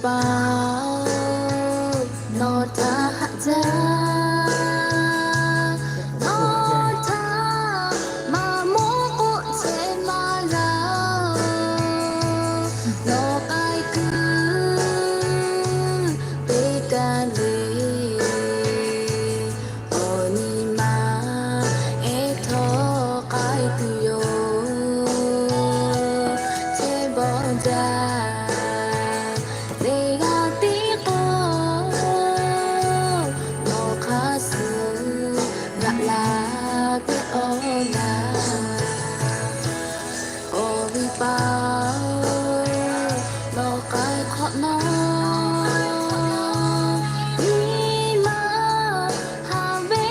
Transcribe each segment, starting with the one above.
Paˍ-oˬ, nawˬ htaꞈ haꞈ jaˇ. Nawˬ htaꞈ maˇ mawˇ k'oˆ chehˇ maˇ g'a-oˬ. Nawˬ k'ai kuiˬ teˇ kaˇ le, awˬ nyi ma ehˉ htawˇ k'ai tuˬ yoˬ. Chehˇ bawˆ jaˇ, teˇ g'aˇ tiˉ k'o, nawˬ hk'aˇ suh g'aꞈ la teˇ awˬ laˇ. Awˬ viˉ paˍ-oˬ, nawˬ k'ai hk'awꞈ nawˉ, nyi ma haꞈ ve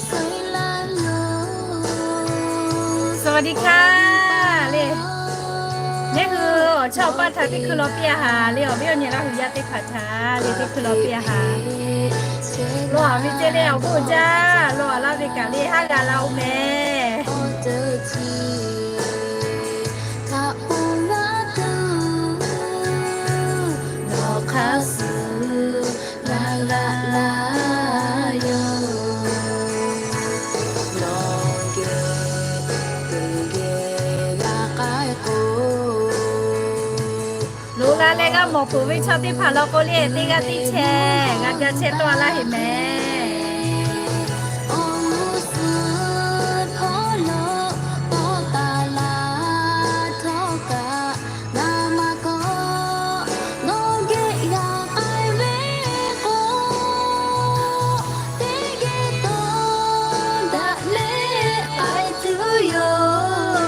suh laˇ yoˬ. สวัสดีค่ะ le. Neˇ hui awˬ chawˇ awˬ paˇ htaꞈ teˇ hkui law piˇ a haˍ le, awˬ viˉ awˬ nyi Laˇ huˍ yaˇ teˇ hpaˍ htaꞈ le teˇ hkui law piˇ a haˍ. Law a ve ceh le awˬ bon jaˇ, law a laˇ ve kaꞈ le haˉ g'a la-oˬ meh. Hk'aˬ hk'e loꞈ la leh g'a mawˬ peuˬ ve chaw teˇ hpaˍ law k'o le, teˇ g'aˇ teˇ chehˇ g'a ga chehˇ tawˆ laˇ heꞈ meh. Awˬ g'uˇ suhˍ hpawˇ lo tawˇ taˍ la htawˇ kaꞈ, ngaˬ maˇ kawˆ nawˬ geh g'a k'ai ve k'o, teˇ geh tawˇ daꞈ leh k'ai tuˬ yoˬ.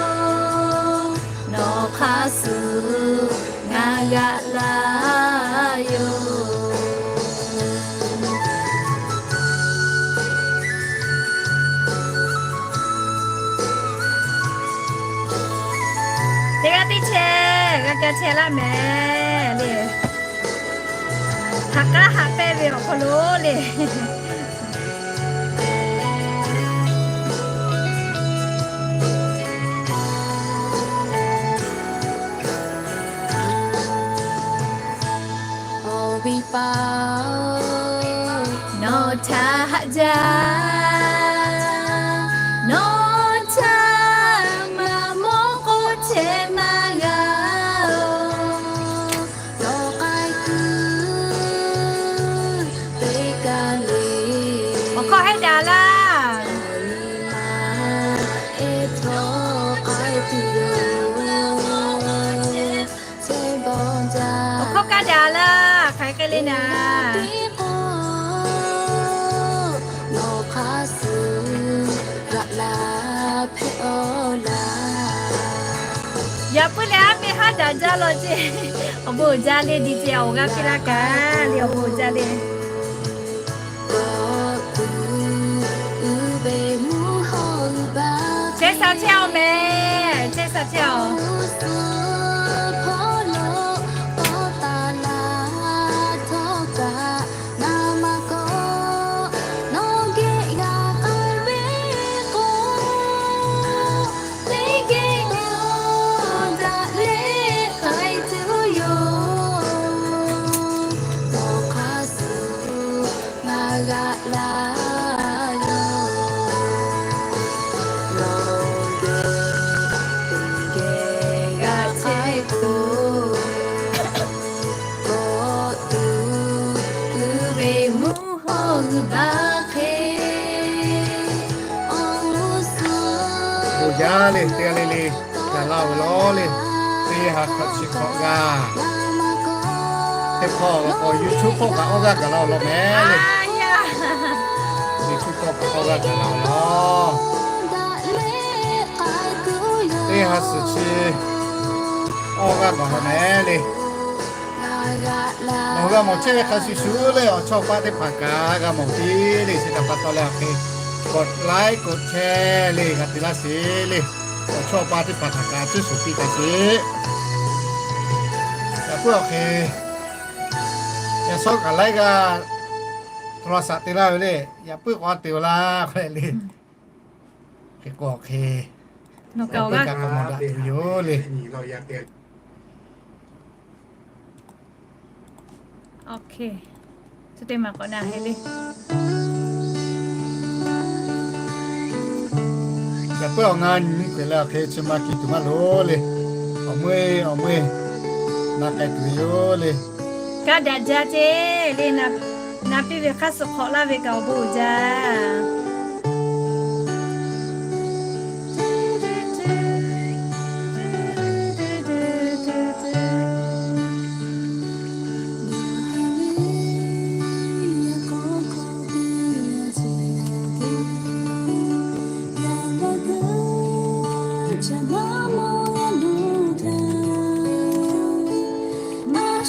Nawˬ hk'aˇ suh ngaˬ g'aꞈ laˇ yoˬ. Teˇ g'aˇ teˇ chehˇ g'a ga chehˇ laˇ meh le. Haꞈ k'aˉ haꞈ pehnˇ ve awˬ hk'aw lo le. Awˬ viˉ paˍ-oˬ, nawˬ htaꞈ haꞈ jaˇ. Nawˬ htaꞈ maˇ mawˇ k'oˆ chehˇ maˇ g'a-oˬ. Nawˬ k'ai kuiˬ teˇ kaˇ le, awˬ hkawˇ hk'e daꞈ laˇ. Awˬ hkawˇ kaˇ daꞈ laˇ, hk'aˬ hk'e le naˍ. Yaꞈ puiˉ leh aˉ ve haˉ daꞈ jaˇ law ceˇ. Awˬ bon uiˍ jaˇ le, di ceh awˬ g'aˇ piˇ laˇ kaꞈ le, awˬ bon uiˍ jaˇ le. Chehˇ sha chehˇ-oˬ meh, chehˇ sha chehˇ-oˬ. Bon jaˇ le, teˇ g'aˇ le le, gaˬ laˇ-oˬ ve lawˬ le. Teˇ ha hk'awꞈ chi hk'awꞈ g'aˇ teˇ hk'awꞈ awˬ YouTube hk'oˆ kaꞈ awˇ g'aˇ gaˬ laˇ-oˬ law meh le. YouTube hk'oˆ kaꞈ awˇ g'aˇ gaˬ laˇ-oˬ law. Teˇ ha suhˍ chi awˇ g'aˇ gaˬ laˇ meh le. Nawˬ g'a mawˬ chehˇ ve hk'a shuˍ shuˍ le, awˬ chawˇ paˆ teˇ hpaˍ kaꞈ g'a mawˬ piˇ le, chi htaꞈ pa taw leh awˬ hk'e กดไลค์ กดแชร์ le g'a te laˇ sheˍ le. Awˬ chawˇ paˆ teˇ hpaˍ htaꞈ kaꞈ cuˇ shuˍ piˇ taˍ sheˍ. Yaꞈ puiˉ awˬ hk'e, yaꞈ shawˉ kaꞈ laiˉ g'aˇ โทรศัพท์ te laˇ ve le. Yaꞈ puiˉ k'awꞈ te-oˬ laˇ k'oˆ le. Hk'e k'o hk'e, awˬ g'aˇ kaꞈ k'awꞈ mawˬ daꞈ tuˬ yoˬ le. Ok. Tcuh teˇ maˬ k'awꞈ na hk'e le. Yaꞈ puiˉ awˬ nga nyi miˇ kuˬ leh awˬ hk'e chi ma kiˬ tuˬ maˇ loˍ le. Awˬ meuˇ awˬ meuˇ na k'ai tuˬ ve yoˬ le. Kaˇ daꞈ jaˇ ceˇ le. Na piˇ ve hk'aˇ suh hk'awꞈ laˇ ve kaꞈ awˬ bon uiˍ jaˇ.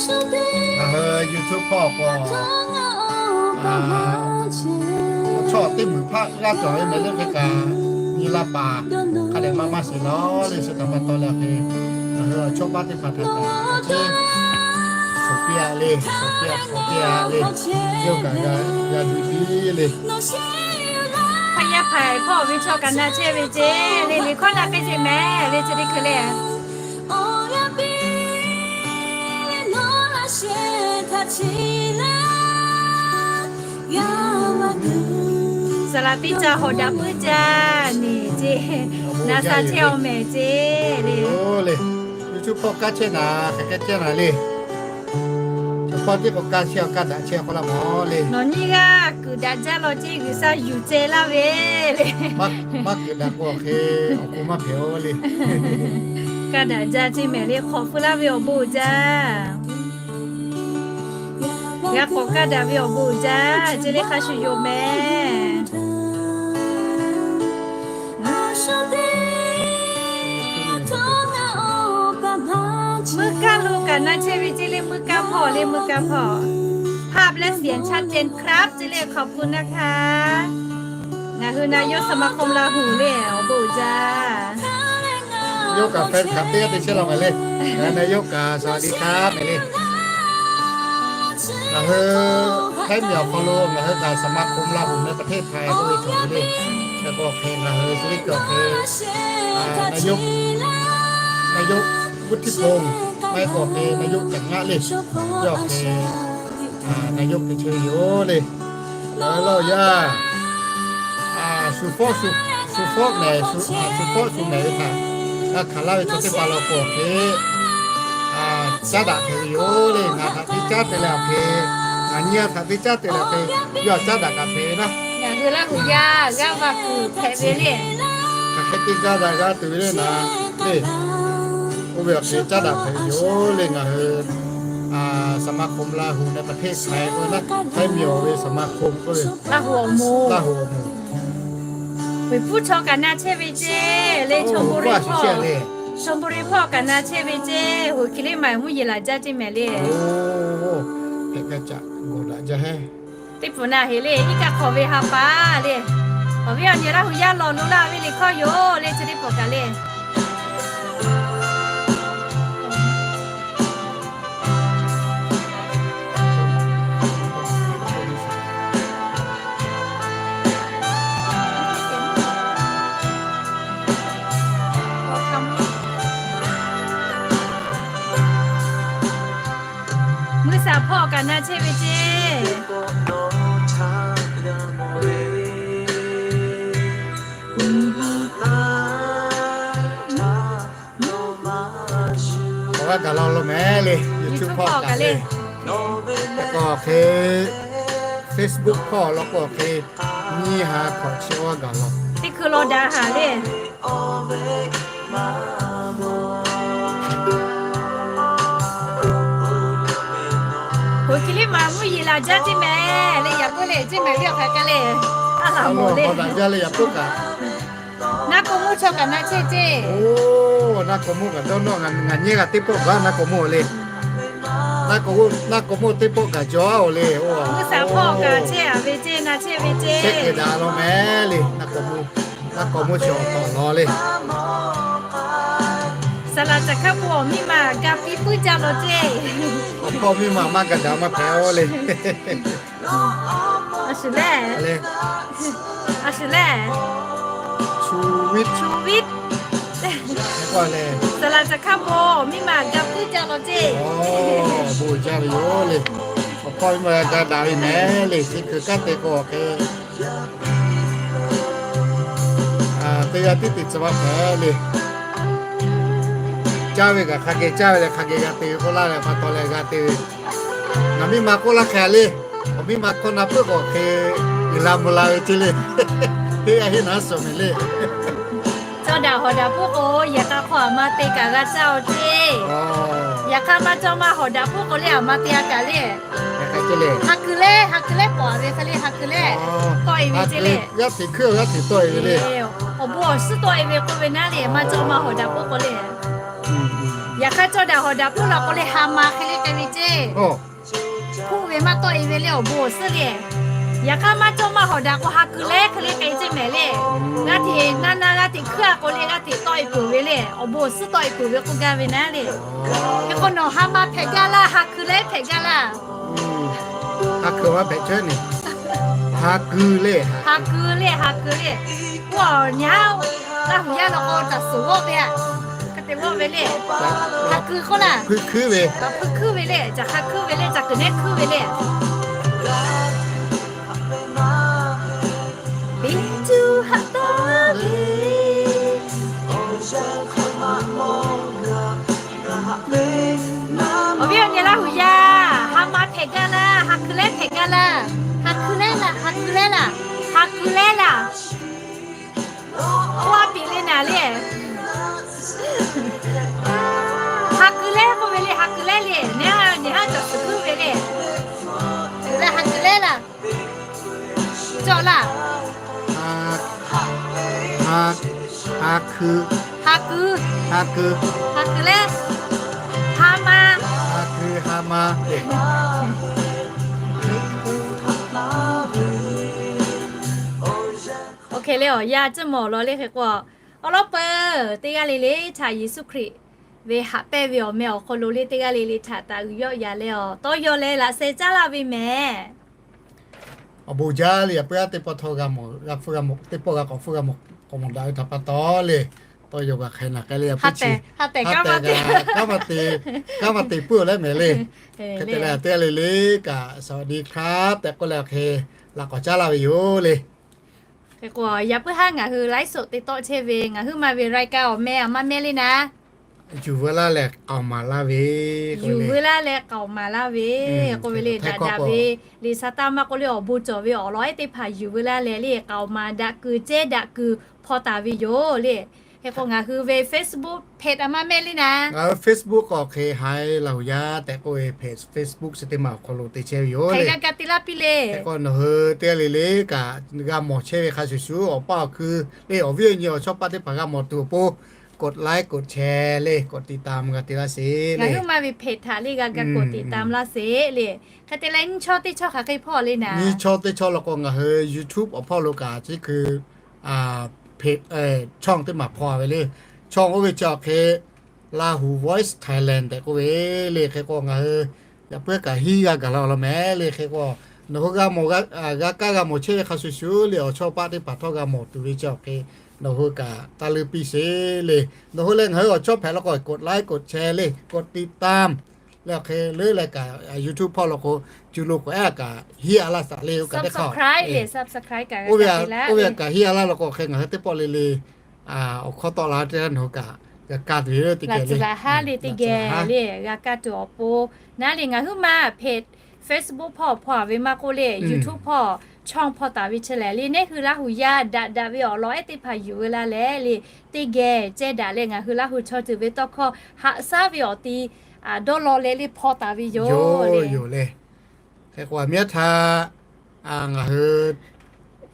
Ngaˬ hui YouTube hpawˇ k'o, a, awˬ chawˇ teˇ muiˬ hpaˆ g'aˇ cawˬ ve mehˍ leuˆ hk'e kaꞈ nyi la paˍ hk'a dehꞈ maˇ maˇ sheˍ lawˬ le. Chi htaꞈ pa taw leh hk'e, ngaˬ hui awˬ chawˇ paˇ teˇ hpaˍ htaꞈ kaꞈ awˬ ceˇ shuˍ piˇ-a le, shuˍ piˇ-a, shuˍ piˇ-a le. Yawˇ kaꞈ g'a, g'a yuˬ piˇ le. Hk'aˇ yaˇ hpaˍ hpawˇ awˬ ve chaw kaꞈ na chehˇ ve ceˇ le. Liꞈ hkawˇ na k'ai ceˇ mehˍ le, chi teˇ hkui le. Saˍ laˍ piˇ ca hawˍ daꞈ puiˉ jaˇ neˬ ceˇ, na sha chehˇ-aw mehˍ ceˇ le. YouTube hpawˇ kaˇ chehˇ naˍ, hk'aˬ hk'e chehˇ naˍ le. Chaw hpawˇ tiˉ k'awꞈ kaˇ chehˇ-aw, kaˇ daꞈ chehˇ k'oˆ laˇ mawˬ le. Nawˬ nyiˇ g'aˇ kuiˬ daꞈ jaˇ law ceˇ, G'uiˬsha yuˬ ceh laˇ ve le. Maˇ kuiˬ daꞈ k'o hk'e awˬ pon maˇ hpehꞈ-o le. Kaˇ daꞈ jaˇ ceˇ mehˍ le, hk'awꞈ feu laˇ ve awˬ bon uiˍ jaˇ. G'a k'awꞈ kaˇ daꞈ ve awˬ bon uiˍ jaˇ ceˇ le, hk'a shuˍ yoˬ mehˍ. Meuˇ kaˇ lo kaꞈ na chehˇ ve ceˇ le, meuˇ kaˇ hpawˇ le, meuˇ kaˇ hpawˇ. ภาพและเสียงชัดเจนครับ ceˇ le, ขอบคุณนะคะ. Ngaˬ hui na yawˇ สมาคมลาหู le, awˬ bon uiˍ jaˇ. Yawˇ kaꞈ hpehꞈ kaꞈ teˇ g'aˇ te chehˇ la mehˍ le. Na yawˇ kaꞈ สวัสดีครับ mehˍ le. Ngaˬ hui Htaiˇ miˬ awˬ hk'aw lo ngaˬ hui kaꞈ สมาคมลาหู ในประเทศไทย k'oˆ ve cawˬ ve le. Hk'e k'o hk'e ngaˬ hui suh liˇ kuiˬ awˬ hk'e, na yawˇ, na yawˇ วุฒิพงษ์ maˇ heˆ k'o hk'e na yawˇ จักรพงษ์ le, yawˇ hk'e na yawˇ hk'e chehˇ ve yoˬ le. Laˇ yaˇ, shu fawˆ, shu fawˆ mehˍ, shu fawˆ shu mehˍ ve htaꞈ g'a hkanˍ laˇ ve chaw teˇ hpaˍ law k'o hk'e, caˉ daꞈ hpehꞈ ve yoˬ le. Ngaˬ htaꞈ te caˉ te leh awˬ hk'e, ngaˬ nyi-a htaꞈ te caˉ te leh awˬ hk'e, yawˇ caˉ daꞈ kaꞈ hpehꞈ ve naˉ. Ngaˬ hui Laˇ huˍ yaˇ g'aˇ va kuiˬ hpehꞈ ve le. Hk'aˬ hk'e te g'a daꞈ g'a tuˬ ve le naˉ le. Oˇ ve awˬ hk'e caˉ daꞈ hpehꞈ ve yoˬ le. Ngaˬ hui สมาคมลาหู ในประเทศไทย k'oˆ ve naˉ, Htaiˇ miˬ awˬ ve สมาคม k'oˆ ve, Laˇ huˍ awˬ moˍ. Laˇ huˍ awˬ moˍ. Ve hpu chaw kaꞈ na chehˇ ve ceˇ le. Chawˇ mvuh reˇ hpawˇ, chawˇ mvuh reˇ hpawˇ kaꞈ na chehˇ ve ceˇ. Hoꞈ kiˬ le maˬ mvuhˇ yeˬ laˬ jaˇ ceˇ mehˍ le. Oˇ, hpehꞈ kaꞈ caꞈ gawˬ daꞈ jaˇ heˆ. Teˇ pfuhˍ na heˍ le, iˉ kaˆ hk'awꞈ ve ha pa le. Awˬ viˉ awˬ nyi Laˇ huˍ yaˇ lawˬ lo laˇ ve liꞈ hkawˇ yoˬ le, chi teˇ pawˆ kaꞈ le. Mvuhˇ shaˍ hpawˇ kaꞈ na chehˇ ve ceˇ. Awˬ g'aˇ gaˬ la lo mehˍ le, YouTube hpawˇ kaꞈ le. Hk'e k'o hk'e, Facebook hpawˇ law k'o hk'e, nyiˇ ha hkawꞈ chi awˬ g'aˇ gaˬ la. Teˇ hkui law daꞈ haˍ le. Hoꞈ kiˬ le maˬ mvuhˇ yeˬ laˬ jaˇ ceˇ mehˍ le. Yaꞈ k'oˆ le ceˇ mehˍ le, awˬ hk'aˬ hk'e le. A laˬ mawˬ le. Awˬ daꞈ jaˇ le yaꞈ k'oˆ kaꞈ. Naˆ k'o mvuhˇ chaw kaꞈ na chehˇ ceˇ. Oˇ, naˆ k'o mvuhˇ kaꞈ dawˇ nawˇ, ngaˬ nyi g'a teˇ pawˆ gaˬ naˆ k'o mvuhˇ le. Naˆ k'o mvuhˇ, naˆ k'o mvuhˇ teˇ pawˆ gaˬ jaw-a oˬ le. Oˇ, mvuhˇ shaˍ hpawˇ kaꞈ chehˇ-a ve ceˇ, na chehˇ ve ceˇ. Chehˇ kuiˬ daꞈ law mehˍ le, naˆ k'o mvuhˇ, naˆ k'o mvuhˇ chi awˬ tawˍ law le. Saˍ laꞈ caˬ hkaˉ bon awˬ miˇ ma ga piˇ puiˉ jaˇ law ceˇ. Awˬ hpawˇ miˇ ma maˇ ga daꞈ maˇ hpehꞈ-o le. A shuˍ lehˬ, a shuˍ lehˬ, shu viˉ, shu viˉ. Saˍ laꞈ caˬ hkaˉ bon miˇ ma ga puiˉ jaˇ law ceˇ. Bon jaˇ ve yoˬ le. Awˬ K'awˇ ve maˇ g'a ga daꞈ ve mehˍ le, chi hkui kanˉ te k'o hk'e, teˇ g'aˇ tiˉ te tcuh maˇ hpehꞈ le. Caˇ ve kaꞈ hk'a geh caˇ ve leh hk'a geh g'a te ve k'oˆ laˇ leh pa taw leh g'a te ve. Ngaˬ miˇ ma k'oˆ laˇ hk'e le, awˬ miˇ ma hkawˇ na puiˉ k'o hk'e, uiˍ la mvuh la ve ceˇ le. Teˇ g'aˇ henˇ naˉ suhˍ mehˍ le. Cawˇ daꞈ hawˍ daꞈ puiˉ k'o, yehˬ k'a hk'aw aˬ ma te kaꞈ g'a caˇ-oˬ ceˇ. Yaꞈ hk'aˇ maˇ cawˇ maˇ hawˍ daꞈ puiˉ k'o le, aˬ ma te-a kaꞈ le. Hk'a kuiˬ leh, hk'a kuiˬ leh pawˍ ve hk'e le, hk'a kuiˬ leh tawˆ-e ve ceˇ le. G'aˇ hteꞈ hkuiˉ g'aˇ hteꞈ tawˆ-e ve le. Awˬ bon awˬ suhˉ tawˆ-e ve k'oˆ ve naˉ le, maˇ cawˇ maˇ hawˍ daꞈ puiˉ k'o le. Yaꞈ hk'aˇ cawˇ daꞈ hawˍ daꞈ puiˉ la k'o le, ha ma hk'e le k'ai ve ceˇ. Hpuˇ ve maˇ tawˆ-e ve le, awˬ bon awˬ suhˉ le. Yaꞈ hk'aˇ maˇ cawˇ maˇ hawˍ daꞈ k'o, ha kuiˬ leh hk'e le k'ai ceˇ mehˍ le. G'aˇ hteꞈ na na g'aˇ hteꞈ hkuiˉ-a k'o le, g'aˇ hteꞈ tawˆ-e peuˬ ve le, awˬ bon awˬ suhˉ tawˆ-e peuˬ ve k'oˆ gaˇ ve naˉ le. Hk'e k'o nawˬ ha ma hpehꞈ gaˇ laˇ, ha kuiˬ leh hpehꞈ gaˇ laˇ. Ha kuiˬ ma hpehꞈ chehˇ ne. Ha kuiˬ le, ha kuiˬ le, ha kuiˬ le. Oˇ nyi haˉ, Laˇ huˍ yaˇ la k'o taˍ suhˍ g'awˆ ve, hk'e te g'awˆ ve le. Ha kuiˬ k'oˆ laˇ, hkui hkuiˉ ve, hkui hkuiˉ ve le, caˬ hk'a hkuiˉ ve le, caˬ kuiˬ nehˉ hkuiˉ ve le. Awˬ viˉ awˬ nyi Laˇ huˍ yaˇ, ha ma hpehꞈ gaˇ laˇ, ha kuiˬ leh hpehꞈ gaˇ laˇ. Ha kuiˬ leh laˇ, ha kuiˬ leh laˇ, ha kuiˬ leh laˇ. Oˇ a piˍ le naˍ le. Ha kuiˬ leh k'oˆ ve le, ha kuiˬ leh le. Nehˉ nyi haˉ cawˬ suhˍ hkuiˉ ve le. Leh ha kuiˬ leh laˇ. Cawˬ laˇ. Ha kuiˬ, ha kuiˬ, ha kuiˬ leh ha ma, ha kuiˬ ha ma. Oˇ hk'e le awˬ yanˇ cuˇ mawˬ law le hk'e k'o, awˬ lawn peuˬ teˇ g'aˇ le le htaꞈ Yeˍsuˆ Hkriꞈ ve haꞈ pehnˇ ve awˬ meh awˬ hk'aw lo le teˇ g'aˇ le le htaꞈ taˍ uiˍ yawˆ yaꞈ leh awˬ tawˇ yaw leh laꞈ sheh caˉ laˇ ve mehˍ. Awˬ bon jaˇ le, yaꞈ puiˉ aˉ teˇ pawˆ htawˇ g'a mawˬ, g'a hpfuhˇ g'a mawˬ, teˇ pawˆ g'a k'awꞈ hpfuhˇ g'a mawˬ k'awꞈ mawˬ daꞈ ve htaꞈ pa taw le, tawˇ yaw g'a hk'e naˬ k'ai le, yaꞈ puiˉ chi, kanˉ maˇ te puiˉ-oˬ leh mehˍ le. Hk'e te leh teˇ g'aˇ le le kaꞈ สวัสดีครับ tehꞈ k'oˆ leh awˬ hk'e laꞈ k'awꞈ caˉ laˇ ve yoˬ le. Hk'e k'o yaꞈ puiˉ haˉ ngaˬ hui ไลฟ์สด te tawˆ chehˇ ve ngaˬ huiˉ ma ve รายการ awˬ meh aˬ ma meh le naˉ, yuˬ veu laˇ leh k'aoˍ maˍ laˇ ve, yuˬ veu laˇ leh k'aoˍ maˍ laˇ ve k'oˆ ve le. Daꞈ daꞈ ve, liꞈ hk'aˇ taˇ maˇ k'oˆ le awˬ bon cawˬ ve awˬ lawn ehˉ teˇ hpaˍ yuˬ veu laˇ leh le k'aoˍ maˍ daꞈ kuiˬ cehˇ daꞈ kuiˬ hpaw taˍ ve yoˬ le. Hk'e k'o ngaˬ hui ve Facebook page aˬ ma meh le naˉ, ngaˬ hui Facebook k'awꞈ hk'e Haiˉ Laˇ huˍ yaˇ tehꞈ k'oˆ ve page Facebook chi teˇ maˬ awˬ hk'aw lo te chehˇ ve yoˬ le. Hk'e k'o nawˬ hui teˇ g'aˇ le le kaꞈ g'a mawˬ chehˇ ve hk'a shuˍ shuˍ awˬ paˇ awˬ hkui le awˬ viˉ awˬ nyi awˬ chawˇ paˆ teˇ hpaˍ g'a mawˬ tuˬ awˬ pon กดไลค์ กดแชร์ le กดติดตาม g'a te laˇ sheˍ. Ngaˬ huiˉ ma ve page htaꞈ le g'a ga กดติดตาม laˇ sheˍ le. Hk'e te leh nyiˇ chawˇ teˇ chawˇ hk'aˬ hk'e hpawˇ le naˉ, nyiˇ chawˇ teˇ chawˇ law k'o ngaˬ hui YouTube awˬ hpawˇ lo kaꞈ chi hkui page, ช่อง teˇ maˬ hpaw ve le. ช่อง oˇ ve chi awˬ hk'e Lahu Voice Thailand tehꞈ k'oˆ ve le. Hk'e k'o ngaˬ hui yaꞈ puiˉ kaꞈ hiˉ g'a gaˬ la law mehˍ le. Hk'e k'o nawˬ hui g'a mawˬ, g'a kaˇ g'a mawˬ chehˇ ve hk'a shuˍ shuˍ le awˬ chawˇ paˆ teˇ hpaˍ htawˇ g'a mawˬ tuˬ ve chi awˬ hk'e nawˬ hui kaꞈ taˇ leuˇ piˇ sheˍ le. Nawˬ hui leh ngaˬ hui awˬ chawˇ hpehꞈ law k'o กดไลค์ กดแชร์ le กดติดตาม leh awˬ hk'e leuˉ leh kaꞈ YouTube hpawˇ law k'o, cuˇ lo k'awꞈ ehˉ kaꞈ hiˉ a laˇ shaˍ le. Oˇ kaꞈ teˇ hk'aˇ oˇ ve kaꞈ hiˉ a laˇ law k'o hk'e ngaˬ hui teˇ pawˆ le le awˬ hkawˇ tawˆ la teˇ g'aˇ nawˬ hui kaꞈ g'a kaˇ tuˬ ve teˇ geh le. Laꞈ tcuhˍ laꞈ haˉ le teˇ geh le g'a kaˇ tuˬ awˬ pon naˉ le ngaˬ huiˉ ma hpehꞈ Facebook hpawˇ hpaw ve maˇ k'oˆ le YouTube hpawˇ ช่อง hpaw taˍ ve chi lehˬ le nehˉ hui Laˇ huˍ yaˇ daꞈ daꞈ ve awˬ lawn ehˉ teˇ hpaˍ yuˬ veu la leh le teˇ geh ceh daꞈ leh ngaˬ hui Laˇ huˍ chaw ceuˬ ve tawˇ hkawˇ haꞈ shaˉ ve awˬ ti dawˇ law leh le hpaw taˍ ve yoˬ le. Hk'e k'o aˬ miˉ htaˇ ngaˬ hui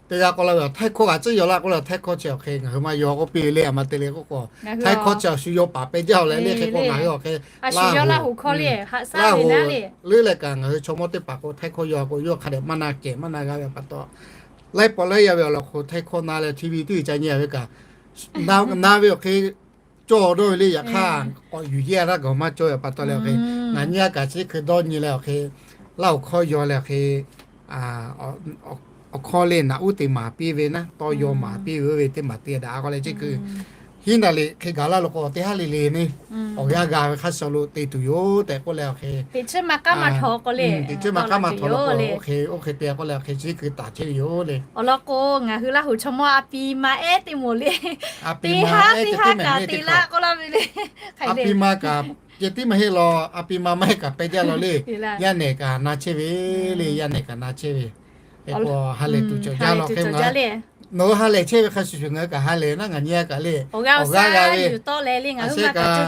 teˇ g'aˇ k'oˆ laˇ ve awˬ ไทย hkawˇ kaꞈ tcuhˉ yaw laˇ k'oˆ le. ไทย hkawˇ chi awˬ hk'e ngaˬ hui maˇ yaw k'oˆ piˇ ve le. Aˬ ma te le k'o k'o ไทย hkawˇ chi awˬ shu yaw paˍ pehˇ jaˇ-oˬ leh le. Hk'e k'o ngaˬ hui awˬ hk'e Laˇ huˍ leuˉ leh kaꞈ ngaˬ hui chaw mawˇ teˇ hpaˍ k'o ไทย hkawˇ yaw k'o yawˇ hk'a dehꞈ maˇ na kehˬ maˇ na g'a ve pa taw, laiˉ pawˍ laiˉ yaˇ ve awˬ lawn k'o ไทย hkawˇ na leh TV tiˉ ca nyi ve kaꞈ na ve awˬ hk'e cawˇ dawˇ ve le. Yaꞈ hk'aˇ k'awꞈ yuˬ yehˇ laˇ gaˬ maˇ cawˇ ve pa taw leh awˬ hk'e ngaˬ nyiˇ g'aˇ kaꞈ chi hk'e dawˇ nyi leh awˬ hk'e Laˇ huˍ hkawˇ yaw leh awˬ hk'e awˬ hkawˇ le naꞈ uˉ te maˍ piˇ ve naˉ, tawˇ yaw maˍ piˇ ve oˇ ve teˇ maˬ te daꞈ k'o leh chi hk'e hiˉ naˍ liꞈ hk'e gaˬ laˇ lo k'o, teˇ haˉ le le neˇ awˬ g'aˇ g'a ve hk'a shuˍ lo te tuˬ yoˬ tehꞈ k'oˆ leh, awˬ hk'e teˇ chi maˇ k'aˉ maˇ htaw k'o le, oˇ hk'e te k'oˆ leh awˬ hk'e chi hkui taˍ chehˇ ve yoˬ le. Awˬ lawn k'o, ngaˬ hui Laˇ huˍ chaw mawˇ a pi ma ehˉ teˇ moˍ le, teˇ haˉ teˇ haˉ kaꞈ te laˇ k'oˆ laˇ ve le. A pi ma kaꞈ ceh tiˉ maˇ heˆ law, a pi ma maˇ heˆ kaꞈ pehˇ jaˇ law le. Yaˇ nehˬ kaꞈ na chehˇ ve le, yaˇ nehˬ kaꞈ na chehˇ ve. Hk'e k'o ha lehˬ tuˬ cawˬ jaˇ law hk'e, nawˬ hui ha lehˬ chehˇ ve hk'a shuˍ shuˍ ngaˬ hui kaꞈ ha lehˬ naˉ, ngaˬ nyi a kaꞈ le, awˬ g'aˇ g'a ve, a sheh kaꞈ,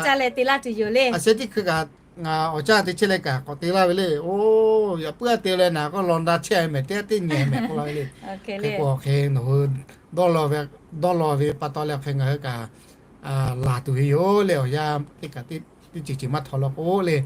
a sheh teˇ hkui kaꞈ, awˬ caˇ te chehˇ leh kaꞈ k'awꞈ te laˇ ve le. Oˇ, yaꞈ puiˉ a te leh naˍ k'o law na chehˇ ve mehˍ, teˇ haˉ teˇ nyi mehˍ k'oˆ laˇ ve le. Hk'e k'o hk'e nawˬ hui dawˇ law ve pa taw leh awˬ hk'e ngaˬ hui kaꞈ laˬ tuˬ ve yoˬ le. Awˬ yanˇ teˇ kaꞈ teˇ ceuˬ ceuˬ maˇ htaw law k'o le,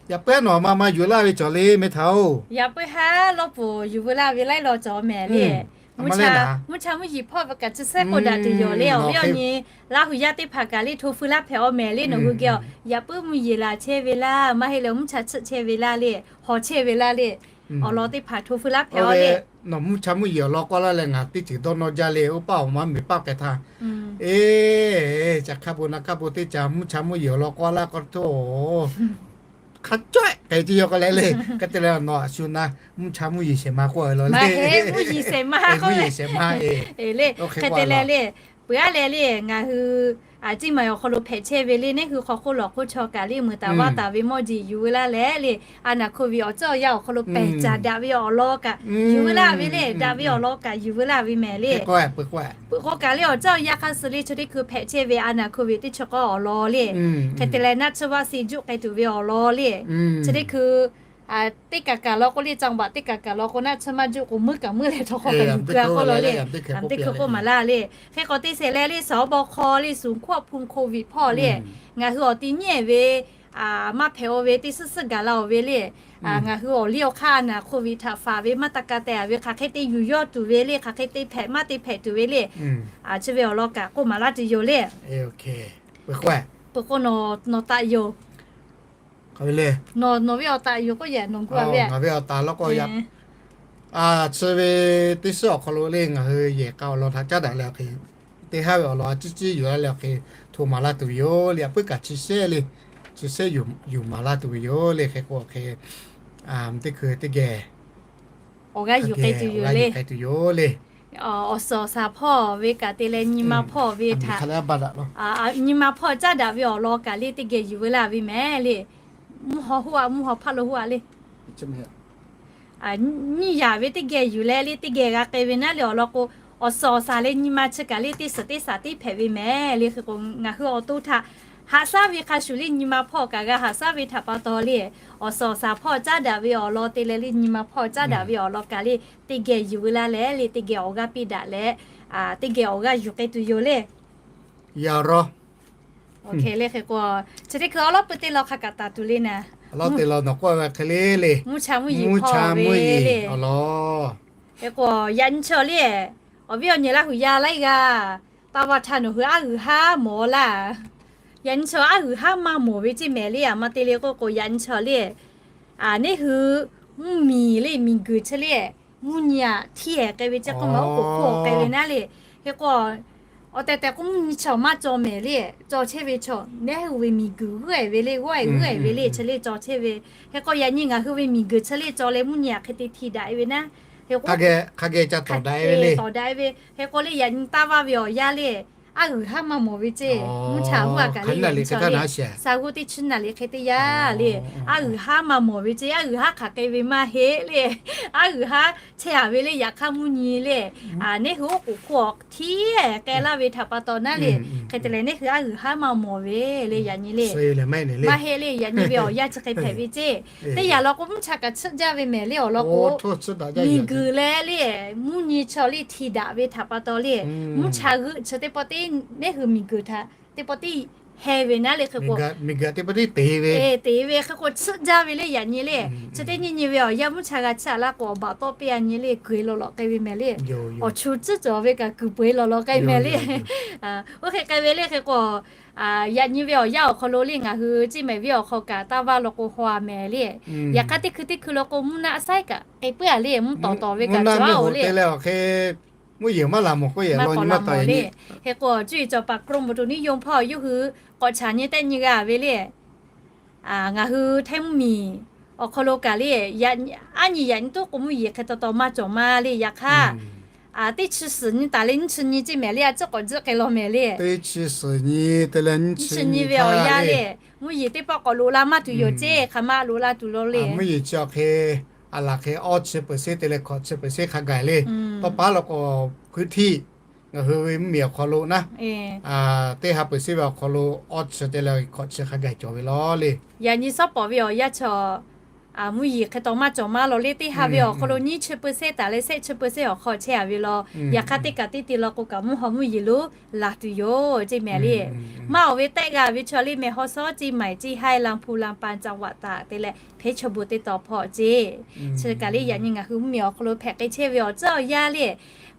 yaꞈ puiˉ haˉ nawˬ ma ma yuˬ laˇ ve cawˬ le meh htaꞈ oˬ. Yaꞈ puiˉ haˉ lawˇ pfuhˍ yuˬ veu laˇ ve laiˉ law cawˬ mehˍ le. Mvuhˇ cha mvuhˇ yiˍ hpawˇ ve kaꞈ chi sehˉ k'oˆ daꞈ tuˬ yoˬ le. Awˬ viˉ awˬ nyi Laˇ huˍ yaˇ teˇ hpaˍ kaꞈ le hto feu laˇ hpehꞈ awˬ mehˍ le. Nawˬ hui geh a, yaꞈ puiˉ mvuhˇ yeˬ laˬ chehˇ ve laˇ, maˇ heˆ leh mvuhˇ cha tsuhˆ chehˇ ve laˇ le, hawˬ chehˇ ve laˇ le. Awˬ lawn teˇ hpaˍ hto feu laˇ hpehꞈ awˬ le. Nawˬ mvuhˇ cha mvuhˇ yeˬ awˬ lawn k'oˆ laˇ leh ngaˬ teˇ ceuˬ dawˇ nawˇ jaˇ le. Oˇ paˆ awˬ maˇ miˬ paˆ k'ai htaˇ, eˬ, ca hk'a bon na hk'a bon teˇ ca mvuhˇ cha mvuhˇ yeˬ awˬ lawn k'oˆ laˇ k'o htawˇ, hk'a cawehˆ k'ai ce yaw k'o leh le. Hk'e te leh nawˬ a shu na mvuhˇ cha mvuhˇ yeˬ shehˍ ma k'oˆ a law le. Mvuhˇ yeˬ shehˍ ma k'oˆ le. Hk'e te leh le, peuˬ aˉ leh le, ngaˬ hui a ciˉ maˬ awˬ hk'aw lo hpehꞈ chehˇ ve le, neˇ hui hk'aw hk'oˆ lawˬ hk'oˆ chaw kaꞈ le meuˍ taˍ vaˇ taˍ ve mawˇ jeˬ yuˬ veu laˇ leh le, a naˍ hk'oˆ ve awˬ ceuˬ awˬ yanˇ awˬ hk'aw lo pehˬ caˍ daꞈ ve awˬ lawn kaꞈ yuˬ veu laˇ ve le, daꞈ ve awˬ lawn kaꞈ yuˬ veu laˇ ve mehˍ le. Peuˬ k'o kaꞈ le awˬ ceuˬ awˬ yanˇ hk'a suh le chi teˇ hkui hpehꞈ chehˇ ve a naˍ hk'oˆ ve teˇ chi k'awˇ awˬ lawn le, hk'e te leh naˆ tsuhˇ vaˆ si juˆ k'ai tuˬ ve awˬ lawn le, chi teˇ hkui teˇ kaˬ kaˬ law k'o le, caˇ baꞈ teˇ kaˬ kaˬ law k'o naˆ tsuhˇ maˇ juˆ k'o meuˉ kaꞈ meuˉ leh htawˇ hk'aw kaꞈ yuˬ keu a k'oˆ law le. Teˇ hkui k'oˆ maˍ laˇ le. Hk'e k'o teˇ shehˍ leh le, sawˉ bawˇ hk'aw le, suˍ hkawˇ hpu hk'oˆ ve hpawˇ le, ngaˬ hui awˬ ti nyi ve maˇ hpehꞈ-o ve teˇ suhˉ suhˉ gaˬ la-o ve le. Ngaˬ hui awˬ liˇ awˬ hk'aˇ a naˍ hk'oˆ ve htaꞈ faˍ ve maˇ taˇ ka teh ve hk'aˬ hk'e te yuˬ yawˇ tuˬ ve le, hk'aˬ hk'e te hpehꞈ maˇ te hpehꞈ tuˬ ve le. Chi ve awˬ lawn kaꞈ k'oˆ maˍ laˇ tuˬ yoˬ le. Peuˬ k'o nawˬ taꞈ yoˬ. Nawˬ ve awˬ taꞈ yoˬ k'oˆ yehˬ nawˬ gu a ve, ngaˬ ve awˬ taꞈ law k'o, chi ve teˇ suhˉ awˬ hk'aw lo le ngaˬ hui yehˬ k'a awˬ lawn htaꞈ caˉ daꞈ leh awˬ hk'e, teˇ haˉ ve awˬ lawn a ciˉ ciˉ yuˬ laˇ leh awˬ hk'e hto maˍ laˇ tuˬ ve yoˬ le. A puiˉ kaꞈ chi shehˆ le, chi shehˆ yuˬ maˍ laˇ tuˬ ve yoˬ le. Hk'e k'o awˬ hk'e teˇ hkui teˇ geh awˬ g'aˇ yuˬ k'ai tuˬ yoˬ le. Awˬ suhˍ awˬ shaˍ hpawˇ ve kaꞈ te leh nyi ma hpawˇ ve htaꞈ, nyi ma hpawˇ caˉ daꞈ ve awˬ lawn kaꞈ le teˇ geh yuˬ veu laˇ ve mehˍ le. Mvuhˇ haw hoˆ a, mvuhˇ haw hpaˇ lo hoˆ a le. Nyiˇ yaꞈ ve teˇ geh yuˬ leh le teˇ geh g'a k'ai ve naˉ le. Awˬ lawn k'o, awˬ suhˍ awˬ shaˍ leh nyi ma chi kaꞈ le teˇ suhˍ teˇ shaˍ teˇ hpehꞈ ve mehˍ le. Hk'e k'o ngaˬ hui awˬ to htaꞈ haꞈ shaˉ ve hk'a shuˍ le nyi ma hpawˇ kaꞈ g'a haꞈ shaˉ ve htaꞈ pa taw le, awˬ suhˍ awˬ shaˍ hpawˇ caˉ daꞈ ve awˬ lawn te leh le nyi ma hpawˇ caˉ daꞈ ve awˬ lawn kaꞈ le teˇ geh yuˬ veu laˇ leh le teˇ geh awˬ g'aˇ piˇ daꞈ leh, teˇ geh awˬ g'aˇ yuˬ k'ai tuˬ yoˬ le. Yaꞈ rawˇ. Hk'e le hk'e k'o, chi teˇ hkui awˉ lawˉ pui teˇ law hk'a kaꞈ taˍ tuˬ le naˍ. Awˉ lawˉ teˇ law nawˬ k'oˆ ve hk'e le le, mvuhˇ cha mvuhˇ yeˬ hpawˇ ve le awˬ lawn. Hk'e k'o yaꞈ nyi chaw le, awˬ viˉ awˬ nyi Laˇ huˍ yaˇ laiˉ g'aˇ taˇ vaˇ htaˇ nawˬ hui aˉ g'uiˬ haˉ mawˬ laˇ. Yaꞈ nyi chaw aˉ g'uiˬ haˉ maˇ mawˬ ve ceˇ mehˍ le. Aˬ ma te le k'oˆ k'o yaꞈ nyi chaw le, neˇ hui mvuhˇ miˬ le miˬ guiˬ chi le, mvuhˇ nyi aꞈ htiˇ ehˍ k'ai ve ceˇ k'oˆ maˬ oˉ k'oˍ hk'oˆ k'ai ve naˉ le. Hk'e k'o awˬ tehˬ tehˬ k'o mvuhˇ nyi chaw maˇ caw mehˍ le, caw chehˇ ve chaw neˇ hui ve miˬ guiˬ g'uˇ ehˍ ve le, g'awˇ ehˍ g'uˇ ehˍ ve le, chi le caw chehˇ ve. Hk'e k'o yaꞈ nyi ngaˬ hui ve miˬ guiˬ chi le caw leh mvuhˇ nyi aꞈ hk'e te hti daꞈ e ve naˉ. Hk'e k'o hk'a geh ca tawˍ daꞈ e ve le, tawˍ daꞈ e ve. Hk'e k'o le yaꞈ nyi taˇ vaˇ ve awˬ yanˇ le, aˉ g'uiˬ haˉ maˇ mawˬ ve ceˇ. Mvuhˇ cha mvuhˇ a kaꞈ le yaꞈ nyi chaw le, sha g'uˇ teˇ chi naˍ liꞈ hk'e teˇ yanˇ le, aˉ g'uiˬ haˉ maˇ mawˬ ve ceˇ. Aˉ g'uiˬ haˉ hk'aˬ k'ai ve maˇ heˆ le. Aˉ g'uiˬ haˉ chehˇ a ve le yaꞈ hk'aˇ mvuhˇ nyi le, neˇ hui oˉ k'oˍ hk'oˆ htiˇ ehˍ k'ai laˇ ve htaꞈ pa taw naˉ le. Hk'e te leh neˇ hui aˉ g'uiˬ haˉ maˇ mawˬ ve le yaꞈ nyi le. Maˇ heˆ le yaꞈ nyi ve awˬ yanˇ chi hk'e hpehꞈ ve ceˇ. Teˇ yanˇ law k'o mvuhˇ cha kaꞈ tsuhˆ jaˇ ve mehˍ le awˬ lawn k'o, miˬ guiˬ leh le mvuhˇ nyi chaw le hti daꞈ ve htaꞈ pa taw le, mvuhˇ cha g'euˆ chi teˇ pawˆ teˇ neˇ hui miˬ guiˬ htaꞈ teˇ pawˆ teˇ heh ve naˉ le. Hk'e k'o miˬ guiˬ teˇ pawˆ teˇ te ve, te ve hk'e k'o tsuhˆ jaˇ ve le yaꞈ nyi le. Chi teˇ nyi nyi ve awˬ yanˇ mvuhˇ cha g'a chiˇ a laˇ k'o awˬ baˬ tawˆ piˇ a nyi le, guiˬ lawˬ lawꞈ k'ai ve mehˍ le. Awˬ chu tcuhˉ cawˬ ve kaꞈ kuiˬ peu eˬ lawˬ lawˬ k'ai mehˍ le. Oˇ hk'e k'ai ve le hk'e k'o, yaꞈ nyi ve awˬ yanˇ awˬ hk'aw lo le ngaˬ hui ceˇ mehˍ viˉ awˬ hk'aw kaꞈ taˇ vaˇ law k'o haw a mehˍ le. Yaꞈ hk'aˇ teˇ hkui teˇ hkui law k'o mvuhˇ naˆ saiˉ kaꞈ k'ai puiˉ a le, mvuhˇ tawˍ tawˍ ve kaꞈ cawˬ a le. mvuhˇ yeˬ maˇ laˬ mawˬ k'oˆ yehˬ law nyi maˇ taˍ le. Hk'e k'o, cuˇ yiˍ cawˬ paˍ กรมอุตุนิยม hpawˇ yawˇ hui k'awꞈ chaꞈ nyi tehˆ nyi g'a ve le. Ngaˬ hui htaiˇ mvuhˇ miˬ awˬ hk'aw lo kaꞈ le, aˉ nyi yaꞈ nyi tuˉ k'o mvuhˇ yeˬ hk'e taw taw maˇ cawˬ maˇ le. Yaꞈ hk'aˇ, teˇ chi suhˍ nyi taˍ leh nyiˇ chi nyi ceˇ mehˍ le, a ciˉ k'awꞈ jiˆ k'ai law mehˍ le. Teˇ chi suhˍ nyi te leh nyiˇ chi nyi ve awˬ yanˇ le, mvuhˇ yeˬ teˇ pawˆ k'awꞈ loꞈ la maˇ tuˬ yoˬ ceˇ, hk'aˬ ma loꞈ la tuˬ law le. Mvuhˇ yeˬ chi awˬ hk'e, a laˬ hk'e awˇ chi เปอร์เซ็นต์ te leh hkawꞈ chi เปอร์เซ็นต์ hk'a gaˬ le. Tawˇ paˉ law k'o, พื้นที่ ngaˬ hui ve mvuhˇ miˬ awˬ hk'aw lo naˉ, teˇ ha เปอร์เซ็นต์ ve awˬ hk'aw lo awˇ chi te leh hkawꞈ chi hk'a gaˬ cawˬ ve law le. Yaꞈ nyi shawˉ pawˍ ve awˬ yanˇ chaw, mvuhˇ yeˬ hk'e taw maˇ cawˬ maˇ law le. Teˇ ha ve awˬ hk'aw lo nyiˇ chi เปอร์เซ็นต์ taˍ leh shehˆ chi เปอร์เซ็นต์ awˬ hk'aw chehˇ a ve law. Yaꞈ hk'aˇ teˇ kaꞈ teˇ te law k'o kaꞈ mvuhˇ haw mvuhˇ yeˬ lo laˬ tuˬ yoˬ ceˇ mehˍ le. Maˇ awˬ ve tehˆ g'a ve chaw le mehˍ, แม่ฮ่องสอน ceˇ, เชียงใหม่ ceˇ, ฮาย ลำพูน ลำปาง จังหวัดตาก te leh เพชรบูรณ์ teˇ taw hpawˇ ceˇ. Chi kaꞈ le yaꞈ nyi ngaˬ hui mvuhˇ miˬ awˬ hk'aw lo hpehꞈ k'ai chehˇ ve awˬ tcuhˉ awˬ yanˇ le,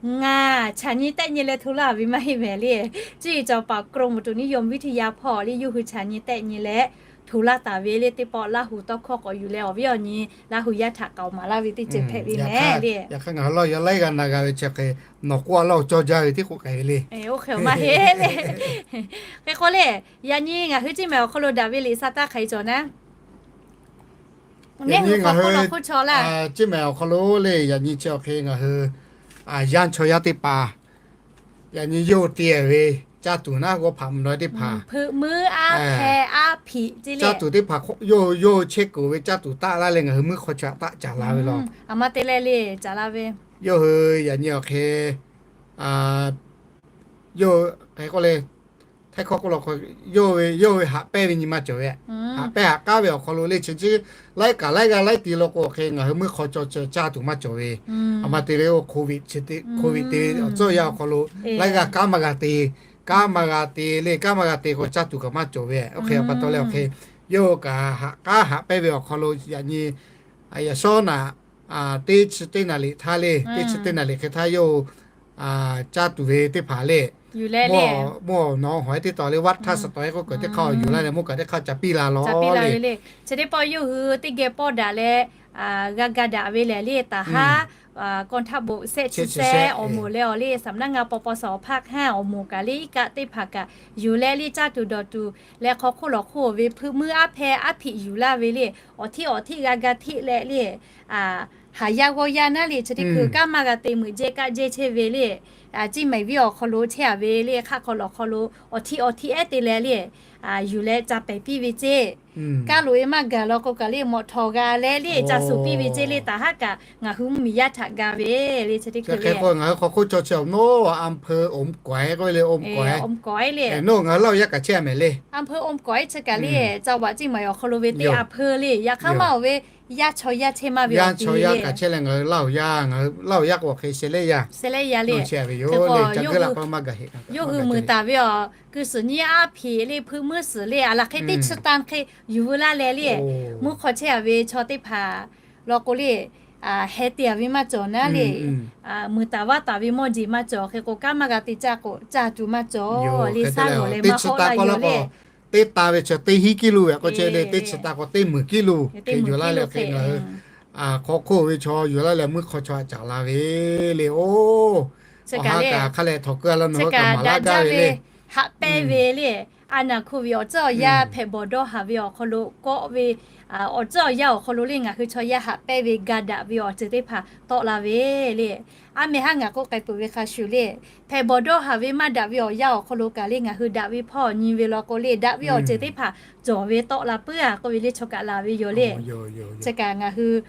ngaˬ chaꞈ nyi tehˆ nyi leh hto laˇ ve maˇ heˆ mehˍ le. Cuˇ yiˍ cawˬ paˍ กรมอุตุนิยมวิทยา hpawˇ le yawˇ hui chaꞈ nyi tehˆ nyi leh hto laˇ taˍ ve le. Teˇ pawˆ Laˇ huˍ tawˇ hkawˇ k'awꞈ yuˬ leh awˬ viˉ awˬ nyi Laˇ huˍ yaˇ htaꞈ k'aoˍ maˍ laˇ ve teˇ ceuˬ hpehꞈ ve mehˍ le. Yaꞈ hk'aˇ ngaˬ hui lawˇ yaˇ laiˉ g'aˇ na g'a ve chi hk'e nawˬ k'oˆ a lawˇ cawˇ jaˇ ve tiˉ k'oˆ k'ai ve le. Oˇ hk'e maˇ heˆ le. Hk'e k'o le, yaꞈ nyi ngaˬ hui ceˇ mehˍ awˬ hk'aw lo daꞈ ve liꞈ sa taˇ hk'aiˍ cawˬ naˉ, ngaˬ hui ceˇ mehˍ awˬ hk'aw lo le yaꞈ nyi chi awˬ hk'e ngaˬ hui yanˇ chaw yaˇ teˇ hpaˍ, yaꞈ nyi yawˇ hui te ve caˇ tuˬ naˉ g'awˇ hpaꞈ mvuhˇ naw teˇ hpaˍ, hpeuꞈ muiˉ aˉ hpehˇ aˉ hpiꞈ ceˇ le. Caˇ tuˬ teˇ hpaˍ yawˇ hui chehˇ kuiˬ ve caˇ tuˬ taˆ laˇ leh ngaˬ hui meuˇ hk'aw chaw taˆ caˍ la ve law. Aˬ ma te leh le caˍ la ve, yawˇ hui yaꞈ nyi awˬ hk'e yawˇ hk'e k'oˆ le, htaiˇ hkawˇ k'oˆ la k'o, yawˇ ve yawˇ ve haꞈ pehnˇ ve nyi maˇ cawˬ ve, haꞈ pehnˇ haꞈ k'aˉ ve awˬ hk'aw lo le chi ciˉ laiˉ kaꞈ laiˉ g'aˇ laiˉ ti law k'o hk'e ngaˬ hui meuˇ hk'aw chaw caˇ tuˬ maˇ cawˬ ve. Aˬ ma te leh oˇ COVID te awˬ tcuhˉ awˬ yanˇ awˬ hk'aw lo laiˉ g'aˇ kanˉ maˇ g'a te, kanˉ maˇ g'a te le, kanˉ maˇ g'a te k'o caˇ tuˬ kaꞈ maˇ cawˬ ve. Oˇ hk'e pa taw leh awˬ hk'e yawˇ hui kaꞈ haꞈ k'aˉ haꞈ pehnˇ ve awˬ hk'aw lo yaꞈ nyi yaꞈ shawˉ naꞈ teˇ chi teˇ naˍ liꞈ htaˇ le, teˇ chi teˇ naˍ liꞈ hk'e htaˇ yawˇ hui caˇ tuˬ ve teˇ hpaˍ le, mvuhˇ awˬ nawˬ hawˬ teˇ taw le วัดท่าสะตอย k'oˆ kaꞈ teˇ hk'aˇ yuˬ laˇ leh mvuhˇ kaꞈ teˇ hk'aˇ ca piˇ la law le. Chi teˇ pawˆ yawˇ hui teˇ geh pawˆ daꞈ leh g'a ga daꞈ ve lehˬ le, taˍ haˉ กองทัพบก shehˆ chi shehˆ awˬ moˍ leh awˬ le สำนักงาน ปปส ภาคห้า awˬ moˍ kaꞈ le iˉ kaˆ teˇ hpaˍ kaꞈ yuˬ leh le caˇ tuˬ dawˬ tuˬ leh hk'aw hk'oˆ lawˬ hk'oˆ ve hpeuꞈ muiˉ aˉ hpehˇ aˉ hpiꞈ yuˬ laˇ ve le. Awˬ htiˇ awˬ htiˇ g'a ga htiˆ leh le, haˍ yaˇ g'awˇ yaˇ naˉ le chi teˇ hkui kanˉ maˇ g'a te meuꞈ jehˇ kaˆ jehˇ chehˇ ve le. Ceˇ mehˍ viˉ awˬ hk'aw lo chehˇ a ve le, hk'aˆ hk'aw lawˬ hk'aw lo awˬ htiˇ awˬ htiˇ ehˉ te leh le, yuˬ leh ca pehˍ piˇ ve ceˇ. Kaˇ loꞈ e maˇ gaˬ law k'o kaꞈ le mawꞈ htawˍ g'a leh le ca suˍ piˇ ve ceˇ le. Taˍ haˉ kaꞈ ngaˬ hui mvuhˇ miˬ yaˇ htaꞈ ga ve le chi teˇ hkui le. Ngaˬ hui hk'aw hk'oˆ chaw chi awˬ naˉ อำเภออมก๋อย k'oˆ ve le, อมก๋อย อมก๋อย le, nawˬ ngaˬ hui Laˇ huˍ yaˇ kaꞈ chehˇ a mehˍ le. อำเภออมก๋อย chi kaꞈ le จังหวัดเชียงใหม่ awˬ hk'aw lo ve teˇ อำเภอ le. Yaꞈ hk'aˇ maˇ awˬ ve yaˇ chaw yaˇ chehˇ maˇ ve, yaˇ chaw yaˇ kaꞈ chehˇ leh ngaˬ hui Laˇ huˍ yaˇ, ngaˬ hui Laˇ huˍ yaˇ k'o hk'e sheh lehˇ yaˇ, sheh lehˇ yaˇ le. Hk'e k'o yawˇ hui meuˍ taˍ ve awˬ kuˬ suhˍ nyiˇ aˉ hpiꞈ le hpeuꞈ muiˉ suhˍ le a laˬ hk'e teˇ chi tan hk'e yuˬ veu laˇ leh le, mvuhˇ hk'aw chehˇ a ve chaw teˇ hpaˍ law k'o le, heh te a ve maˇ cawˬ naˉ le, meuˍ taˍ vaˇ taˍ ve mawˇ jeˬ maˇ cawˬ. Hk'e k'o kanˉ maˇ g'a te caˇ k'o caˇ tuˬ maˇ cawˬ le. Saˉ lawˬ leh maˇ hawˆ la yoˬ le. Teˇ ta ve chi teˇ hinˉ กิโล ve k'o chehˇ le, teˇ chi ta k'o teˇ meunˍ กิโล hk'e yuˬ laˇ leh hk'e ngaˬ hui hk'aw hk'oˆ ve chaw yuˬ laˇ leh mvuhˇ hk'aw chaw htaꞈ caˍ la ve le. Oˇ, awˬ ha kaꞈ hk'a leh htawnˍ keu a law nawˬ hui kaꞈ maˍ laˇ gaˇ ve le. Haꞈ pehnˇ ve le, a naˬ hk'oˆ ve awˬ tcuhˉ awˬ yanˇ hpehꞈ bawˬ dawˇ haˍ ve awˬ hk'aw lo kawˆ ve, awˬ tcuhˉ awˬ yanˇ awˬ hk'aw lo le ngaˬ hui chaw yaˇ haꞈ pehnˇ ve ga daꞈ ve awˬ ceuˬ teˇ hpaˍ tawˆ la ve le. A mehˍ haˉ ngaˬ k'oˆ k'ai peuˬ ve hk'a shuˍ le, hpehꞈ bawˬ dawˇ haˍ ve maˇ daꞈ ve awˬ yanˇ awˬ hk'aw lo kaꞈ le ngaˬ hui daꞈ ve hpawˇ nyi ve law k'o le daꞈ ve awˬ ceuˬ teˇ hpaˍ cawˬ ve tawˆ la puiˉ a k'oˆ ve le chaw kaꞈ laˬ ve yoˬ le. Chi kaꞈ ngaˬ hui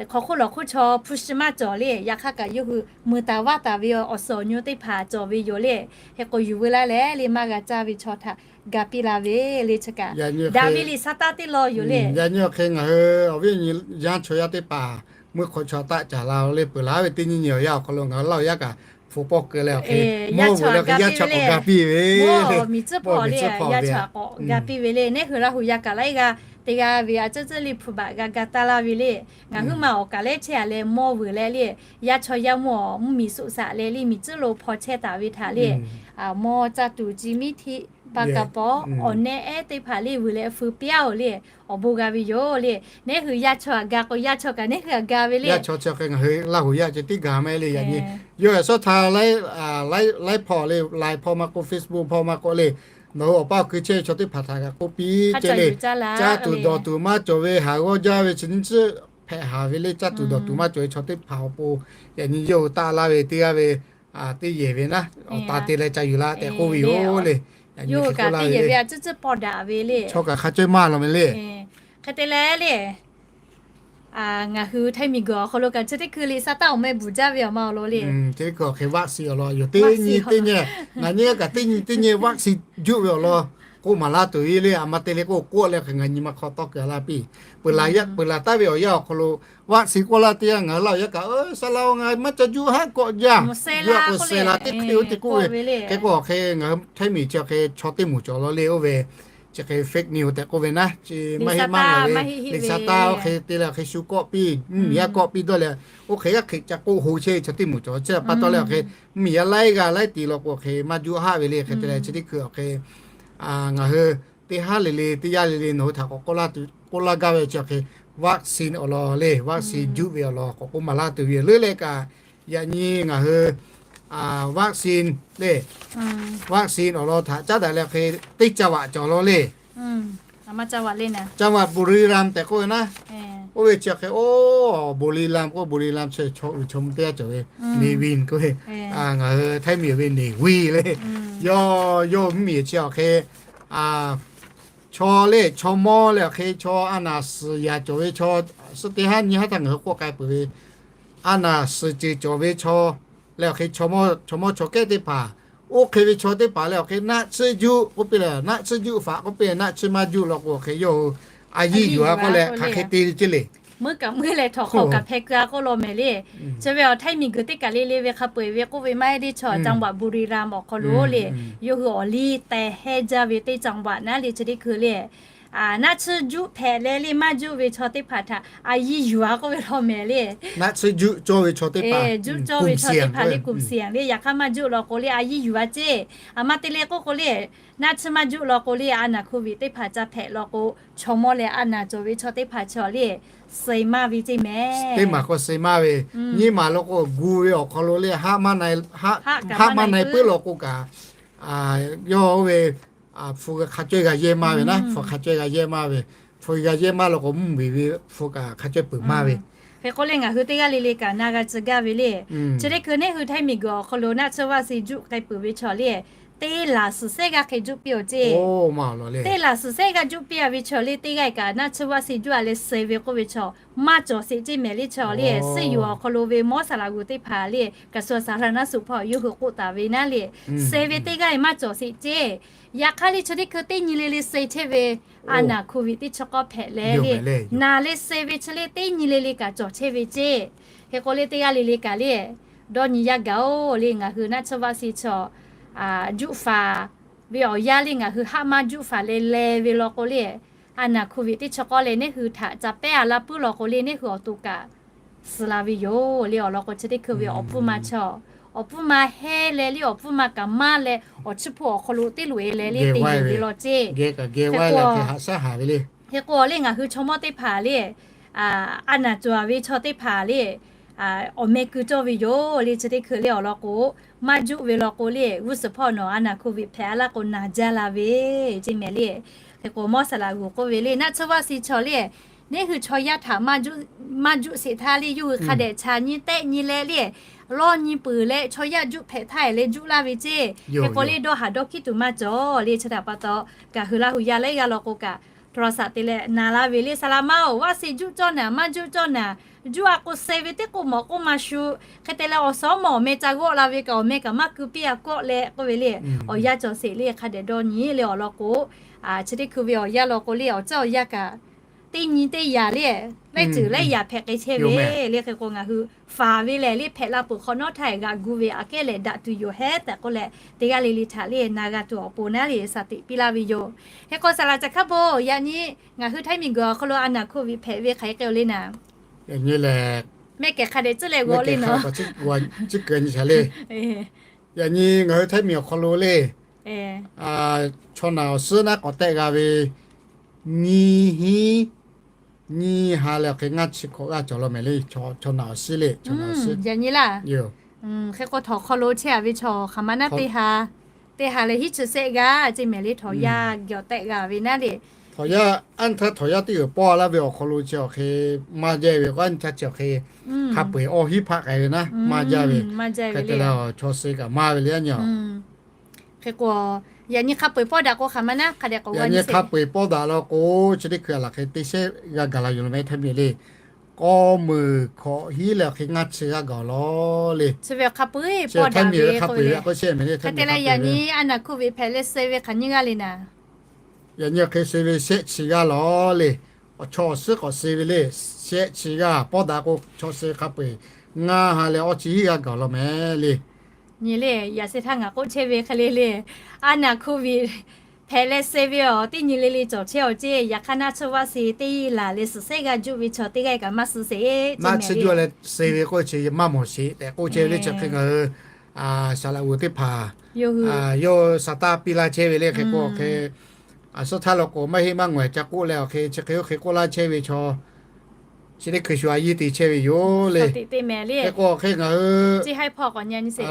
hk'aw hk'oˆ lawˬ hk'oˆ chaw hpu shi maˇ cawˬ le. Yaꞈ hk'aˇ kaꞈ yawˇ hui meuˍ taˍ vaˇ taˍ ve awˬ suhˍ awˬ nyi teˇ hpaˍ cawˬ ve yoˬ le. Hk'e k'o yuˬ veu laˇ leh le maˇ g'a caˇ ve chaw htaꞈ ga piˇ la ve le. Chi kaꞈ daꞈ ve liꞈ sa taˇ teˇ law yoˬ le. Yaꞈ nyi awˬ hk'e ngaˬ hui awˬ viˉ awˬ nyi yaˇ chaw yaˇ teˇ hpaˍ mvuhˇ hk'aw chaw taˆ caˍ la le peuˬ laˇ ve teˇ nyi nyi awˬ yanˇ awˬ hk'aw lo ngaˬ hui Laˇ huˍ yaˇ kaꞈ hpu pawˆ keu leh awˬ hk'e mawˇ ve le yaˇ chaw k'awꞈ ga piˇ ve, miˬ tcuhˉ hpawˇ le yaˇ chaw k'awꞈ ga piˇ ve le. Neˇ hui Laˇ huˍ yaˇ kaꞈ laiˉ g'aˇ teˇ g'aˇ ve a ciˉ ciˉ liꞈ hpu baꞈ g'a ga taˇ laˇ ve le. Ngaˬ huiˉ ma awˬ kaˬ lehˉ chehˇ a leh mawˇ vuiˬ leh le, yaˇ chaw yaˇ mawˇ mvuhˇ miˬ suˆ saꞈ leh le miˬ tcuhˉ lo hpaw chehˇ taˍ ve htaꞈ le, mawˇ caˇ tuˬ ci miˉ htiˆ Pa kaˍ pawˍ awˬ nehˇ ehˉ teˇ hpaˍ le vuiˬ leh feu piaˉ-oˬ le, awˬ bon g'a ve yoˬ le. Neˇ hui yaˇ chaw aꞈ ga k'o, yaˇ chaw kaꞈ neˇ hui aꞈ ga ve le. Yaˇ chaw chi hk'e ngaˬ hui Laˇ huˍ yaˇ ceh tiˉ gaˬ maˇ heˆ le yaꞈ nyi. Yawˇ hui sawˉ htaˇ laiˉ hpaw le, Line hpaw maˇ k'oˆ, Facebook hpaw maˇ k'oˆ le, nawˬ hui awˬ paˇ awˬ kui chehˇ ve chaw teˇ hpaˍ htaꞈ kaꞈ k'oˆ piˇ ceh le. Caˇ tuˬ dawˬ tuˬ maˇ cawˬ ve haˍ g'awˇ jaˇ ve chi nyiˇ chi hpehꞈ haˍ ve le. Caˇ tuˬ dawˬ tuˬ maˇ cawˬ ve chaw teˇ hpaˍ awˬ pon yaꞈ nyi yawˇ hui taˆ laˇ ve teˇ g'aˇ ve teˇ yehˬ ve naˉ awˬ ta te leh ca yuˬ laˇ tehꞈ k'oˆ ve yoˬ le. Yawˇ hui kaꞈ teˇ yehˬ ve a ciˉ ciˉ pawˇ daꞈ ve le. Chaw kaꞈ hk'a cawehˇ maˇ law meh le. Hk'e te leh le, ngaˬ hui Htaiˇ miˬguiˬ awˬ hk'aw lo kaꞈ chi teˇ hkui liꞈ sa taˇ awˬ meh bvuhˬ jaˇ ve awˬ ma awˬ lawn le. Chi teˇ hkui awˬ hk'e vaccine awˬ lawn yoˬ. Teˇ nyi teˇ nyi, ngaˬ nyi kaꞈ teˇ nyi teˇ nyi vaccine juˆ ve awˬ lawn k'oˆ maˍ laˇ tuˬ ve le. A ma te le k'oˆ k'oˆ leh hk'e ngaˬ nyi ma hk'aw tawˇ keu laˇ piˇ. Peuˬ laˬ taˍ ve awˬ yanˇ awˬ hk'aw lo vaccine k'oˆ laˇ teˇ yanˇ ngaˬ hui Laˇ huˍ yaˇ kaꞈ, Saˍ laꞈ-oˬ, ngaˬ maˇ ca juˆ haˆ k'awꞈ jaˇ. Juˆ k'o seh laꞈ teˇ hk'e oˇ te k'oˆ ve. Hk'e k'o awˬ hk'e ngaˬ hui Htaiˇ miˬ chi awˬ hk'e chaw teˇ moˍ cawˬ law le oˇ ve chi hk'e fake news tehꞈ k'oˆ ve naˉ, chi maˇ heˆ maˇ ngaˬ ve liꞈ sa taˇ oˇ hk'e te leh awˬ hk'e shu kawˆ piˇ, mvuhˇmiˬ yaˇ kawˆ piˇ dawˇ leh, oˇ hk'e g'aˇ hk'e ca k'oˆ ho chehˇ ve chaw teˇ moˍ cawˬ. Chi pa taw leh awˬ hk'e mvuhˇmiˬ yaˇ laiˉ g'aˇ laiˉ ti law k'o awˬ hk'e maˇ juˆ haˆ ve le. Hk'e te leh chi teˇ hkui awˬ hk'e ngaˬ hui teˇ haˉ le le teˇ yanˇ le le nawˬ hui htaꞈ k'awꞈ k'oˆ laˇ gaˇ ve chi awˬ hk'e vaccine awˬ lawn le, vaccine juˆ ve awˬ lawn k'awꞈ k'oˆ maˍ laˇ tuˬ ve yoˬ. Leuˉ leh kaꞈ yaꞈ nyi ngaˬ hui vaccine le, vaccine awˬ lawn htaꞈ caˉ daꞈ leh awˬ hk'e teˇ ca vaꞈ cawˬ law le. Ca vaꞈ Buriram tehꞈ k'oˆ ve naˉ, oˇ ve chi awˬ hk'e oˇ Buriram k'o Buriram chi chaw uiˍ chaw mvuh teˇ g'aˇ cawˬ ve, Navin k'oˆ ve, ngaˬ hui Htaiˇ miˬ ve Navin le. Yawˇ yawˇ mvuhˇmiˬ chi awˬ hk'e chaw le chaw mawˇ leh awˬ hk'e chaw a naˍ suhˍ yaˍ cawˬ ve chaw, suhˆ teˇ haˉ nyiˇ haˉ htaˇ ngaˬ hui k'oˆ k'ai peuˬ ve, a naˍ suhˍ ceuˬ cawˬ ve chaw leh awˬ hk'e chaw mawˇ chaw mawˇ chaw kehˉ teˇ hpaˍ, oˇ hk'e ve chaw teˇ hpaˍ leh awˬ hk'e naˆ tsuhˇ juˆ k'oˆ piˇ leh, naˆ tsuhˇ juˆ faꞈ k'oˆ piˇ leh naˆ tsuhˇ maˇ juˆ law k'o awˬ hk'e yawˇ hui a yiˇ yuˬ a k'oˆ leh hk'aˬ hk'e te ve ceˇ le. Meuˇ kaꞈ meuˇ leh htawnˍ hk'awꞈ kaꞈ hpeh keu a k'oˆ law mehˍ le. Chi ve awˬ Htaiˇ miˬguiˬ teˇ kaˬ le le ve hk'a peu-eˬ ve k'oˆ ve maˇ heˆ le, chaw จังหวัดบุรีรัมย์ awˬ hk'aw lo le, yawˇ hui awˬ liˇ teh hehnˇ jaˇ ve teˇ จังหวัด naˉ le chi teˇ hkui le, naˆ tsuhˇ juˆ hpehꞈ leh le maˇ juˆ ve chaw teˇ hpaˍ htaꞈ a yiˇ yuˬ a k'oˆ ve law mehˍ le. Naˆ tsuhˇ juˆ cawˇ ve chaw teˇ hpaˍ, juˆ cawˇ ve chaw teˇ hpaˍ le กลุ่มเสี่ยง le, yaꞈ hk'aˇ maˇ juˆ law k'o le a yiˇ yuˬ a ceˇ. A ma te le k'oˆ k'o le, naˆ tsuhˇ maˇ juˆ law k'o le a naˍ โควิด teˇ hpaˍ ca hpehꞈ law k'o, chaw mawˇ leh a naˍ cawˬ ve chaw teˇ hpaˍ chi awˬ le suh maˇ ve ceˇ mehˍ. Teˇ maˬ k'o suh maˇ ve, nyiˇ maˬ law k'o gu ve awˬ hk'aw lo le haˆ maˇ na e puiˉ law k'o kaꞈ, yawˇ oˇ ve hpu hk'a cawehˇ g'a yehˇ maˇ ve naˉ, hpu hk'a cawehˇ g'a yehˇ maˇ ve, hpu g'a yehˇ maˇ law k'o mvuhˇ miˬ ve hpu kaꞈ hk'a cawehˇ peuˬ maˇ ve. Hk'e k'o le ngaˬ hui teˇ g'aˇ le le kaꞈ na g'a tcuh gaˇ ve le. Chi teˇ hkui neˇ hui Htaiˇ miˬguiˬ awˬ hk'aw lo naˆ tsuhˇ vaˆ si juˆ k'ai peuˬ ve chaw le, teˇ laˬ suhˍ sehˉ g'aˇ hk'e juˆ piˇ-oˬ ceˇ. Teˇ laˬ suhˍ sehˉ g'aˇ juˆ piˇ a ve chaw le teˇ g'aˇ kaꞈ naˆ tsuhˇ vaˆ si juˆ a leh suh ve k'oˆ ve chaw maˇ cawˬ sheˍ ceˇ mehˍ le chaw le. Suhˆ yuˬ awˬ hk'aw lo ve mawˇ saˍ laꞈ g'uˬ teˇ hpaˍ le กระทรวงสาธารณสุข hpaw yawˇ hui k'oˆ taˍ ve naˉ le, suh ve teˇ g'aˇ maˇ cawˬ sheˍ ceˇ. Yaꞈ hk'aˇ le chi teˇ hkui teˇ nyi le le suh chehˇ ve a naˍ โควิด teˇ chi k'awˇ hpehꞈ leh le, naˬ le suh ve chi le teˇ nyi le le kaꞈ cawˬ chehˇ ve ceˇ. Hk'e k'o le teˇ g'aˇ le le kaꞈ le, dawˇ nyi yaˇ gaˬ-oˬ le ngaˬ hui naˆ tsuhˇ vaˆ si chaw juˆ faˍ ve awˬ yanˇ le ngaˬ hui haˆ maˇ juˆ faˍ leh leh ve law k'o le, a naˍ โควิด teˇ chi k'awˇ leh neˇ hui htaꞈ ca pehˉ a laˇ puiˉ law k'o le neˇ hui awˬ to kaꞈ suh la ve yoˬ le. Awˬ lawn k'o chi teˇ hkui ve awˬ pfuhˇ ma chaw, awˬ pfuhˇ ma hehnˇ leh le awˬ pfuhˇ ma kaꞈ maˇ leh awˬ chiˇ hpu awˬ hk'aw lo teˇ loꞈ e leh le te yuˬ ve law ceˇ. Hk'e k'o le ngaˬ hui chaw mawˇ teˇ hpaˍ le, a naˍ cawˬ ve chaw teˇ hpaˍ le, awˬ meh keu cawˇ ve yoˬ le. Chi teˇ hkui le awˬ lawn k'o maˇ juˆ ve law k'o le g'uˇ suhˍ hpawˇ nawˬ a naˍ โควิด hpehꞈ a laˇ k'o naˬ jaˇ la ve ceˇ mehˍ le. Hk'e k'o mawˇ saˍ laꞈ g'uˬ k'oˆ ve le naˆ tsuhˇ vaˆ si chaw le, neˇ hui chaw yaˇ htaꞈ maˇ juˆ sheˍ htaˇ le yawˇ hui hk'a dehꞈ chaꞈ nyi tehˆ nyi leh le, lawˇ nyi peuˬ leh chaw yaˇ juˆ hpehꞈ htaˇ e leh juˆ laˇ ve ceˇ. Hk'e k'o le dawˇ haˍ dawˇ hkiˉ tuˬ maˇ cawˬ le. Chi htaꞈ pa taw kaꞈ hui Laˇ huˍ yaˇ laiˉ g'aˇ law k'o kaꞈ โทรศัพท์ te leh na laˇ ve le, Saˍ laꞈ ma-oˬ, vaˆ si juˆ cawˇ naˍ maˇ juˆ cawˇ naˍ, juˆ a k'o suh ve teˇ k'oˆ mawˬ k'oˆ ma shu. Hk'e te leh awˬ suhˉ mawˬ awˬ meh ca g'awˆ la ve kaꞈ awˬ meh kaꞈ maˇ keu piˇ a kawˆ leh k'oˆ ve le. Awˬ yanˇ cawˬ sheˍ le hk'a dehꞈ dawˇ nyi le awˬ lawn k'o, chi teˇ hkui ve awˬ yanˇ law k'o le awˬ ceuˬ awˬ yanˇ kaꞈ teˇ nyi teˇ yaꞈ le, laiˉ ceuˬ laiˉ yaꞈ hpehꞈ k'ai chehˇ ve le. Hk'e k'o ngaˬ hui faˍ ve lehˬ le hpehꞈ la peuˬ hk'awꞈ nawˉ htaˇ g'aꞈ gu ve aꞈ kehˉ lehˬ daꞈ tuˬ yoˬ hehˉ tehꞈ k'oˆ leh teˇ g'aˇ le le htaꞈ le na g'a tuˬ awˬ pon naˉ le shaˍ tiꞈ piˇ laˇ ve yoˬ. Hk'e k'o saˍ laꞈ ca hkaˉ bon yaꞈ nyi ngaˬ hui Htaiˇ miˬguiˬ awˬ hk'aw lo a naˍ โควิด hpehꞈ ve hk'aˬ hk'e k'ai-o le naˍ, mehˆ kehˬ hk'a dehꞈ tcuhˉ leh g'aw le nawˬ, tcuhˉ keu nyi shaˍ le. Yaꞈ nyi ngaˬ hui Htaiˇ miˬ awˬ hk'aw lo le Chaw naˬ awˬ suhˉ naˉ k'awꞈ tehˆ g'a ve, nyiˇ hinˉ nyiˇ ha leh awˬ hk'e ngaˇ chi hkawꞈ g'aˇ cawˬ law mehˍ le. Chaw naˬ awˬ suhˉ le, yaꞈ nyi laˇ. Hk'e k'o htawnˍ hk'aw lo chehˇ a ve chaw hk'aˬ ma naˉ teˇ ha, teˇ ha leh hiˉ chi sehˆ g'aˇ ceˇ mehˍ le, htawnˍ yaˇ gawˬ tehˆ g'a ve naˉ le. Htawnˍ yaˇ, anˇ htaˇ htawnˍ yaˇ teˇ g'uiˬ pawˆ laˇ ve awˬ hk'aw lo chi awˬ hk'e maˇ jaˇ ve k'o, anˇ htaˇ chi awˬ hk'e hk'a peu-eˬ awˇ hiˉ hpaˆ k'ai ve naˉ maˇ jaˇ ve. Hk'e te leh chaw suh kaꞈ maˇ ve le, yaꞈ nyi. Hk'e k'o, yaꞈ nyi hk'a peu-eˬ pawˆ daꞈ k'o hk'aˬ ma naˉ hk'a dehꞈ k'oˆ gaˇ nyi. Hk'a peu-eˬ pawˆ daꞈ law k'o, chi teˇ hkui a laˬ hk'e teˇ sehˆ g'aˇ gaˬ la yoˬ law mehˍ, htaiˇ miˬ le. K'awˇ meunˍ hkawꞈ hiˉ leh awˬ hk'e ngaˇ chi g'aˇ gaˬ law le. Chi ve hk'a peu-eˬ pawˆ daꞈ ve k'o, hk'e te leh yaꞈ nyi a naˬ hk'oˆ ve hpehꞈ leh suh ve hk'aˬ nyiˇ g'aˇ le naˉ. Yaꞈ nyi hk'e suh ve shehˆ chi g'aˇ law le. Awˬ chaw awˬ suhˉ k'awꞈ suh ve le. Shehˆ chi g'aˇ pawˆ daꞈ k'o, chaw suh hk'a peu-eˬ ngaˇ ha leh awˇ chi hiˉ g'aˇ gaˬ law mehˍ le. Nyi le, yaꞈ sheh htaˇ ngaˬ k'oˆ chehˇ ve hk'e le le, a naˬ hk'oˆ ve hpehꞈ leh suh ve awˬ teˇ nyi le le cawˬ chehˇ awˬ ceˇ. Yaꞈ hk'aˇ naˆ tsuhˇ vaˆ suh teˇ laˬ leh suhˍ sehˆ g'aˇ juˆ ve chaw teˇ g'aˇ kaꞈ maˇ suh sheˍ. Naˆ tsuhˇ juˆ leh suh ve k'oˆ chi maˇ mawˬ sheˍ tehꞈ k'oˆ chehˇ ve le. Chi hk'e ngaˬ hui saˍ laꞈ g'oˍ teˇ hpaˍ yawˇ hui saˍ taˇ piˇ laˇ chehˇ ve le. Hk'e k'o hk'e, a suhˉ htaˇ law k'o maˇ heˆ maˇ ngawˬ ca k'oˆ leh awˬ hk'e chi hk'e oˇ hk'e k'oˆ laˇ chehˇ ve chaw, chi teˇ hkui shu a yiˇ te chehˇ ve yoˬ le. Hk'e k'o hk'e ngaˬ hui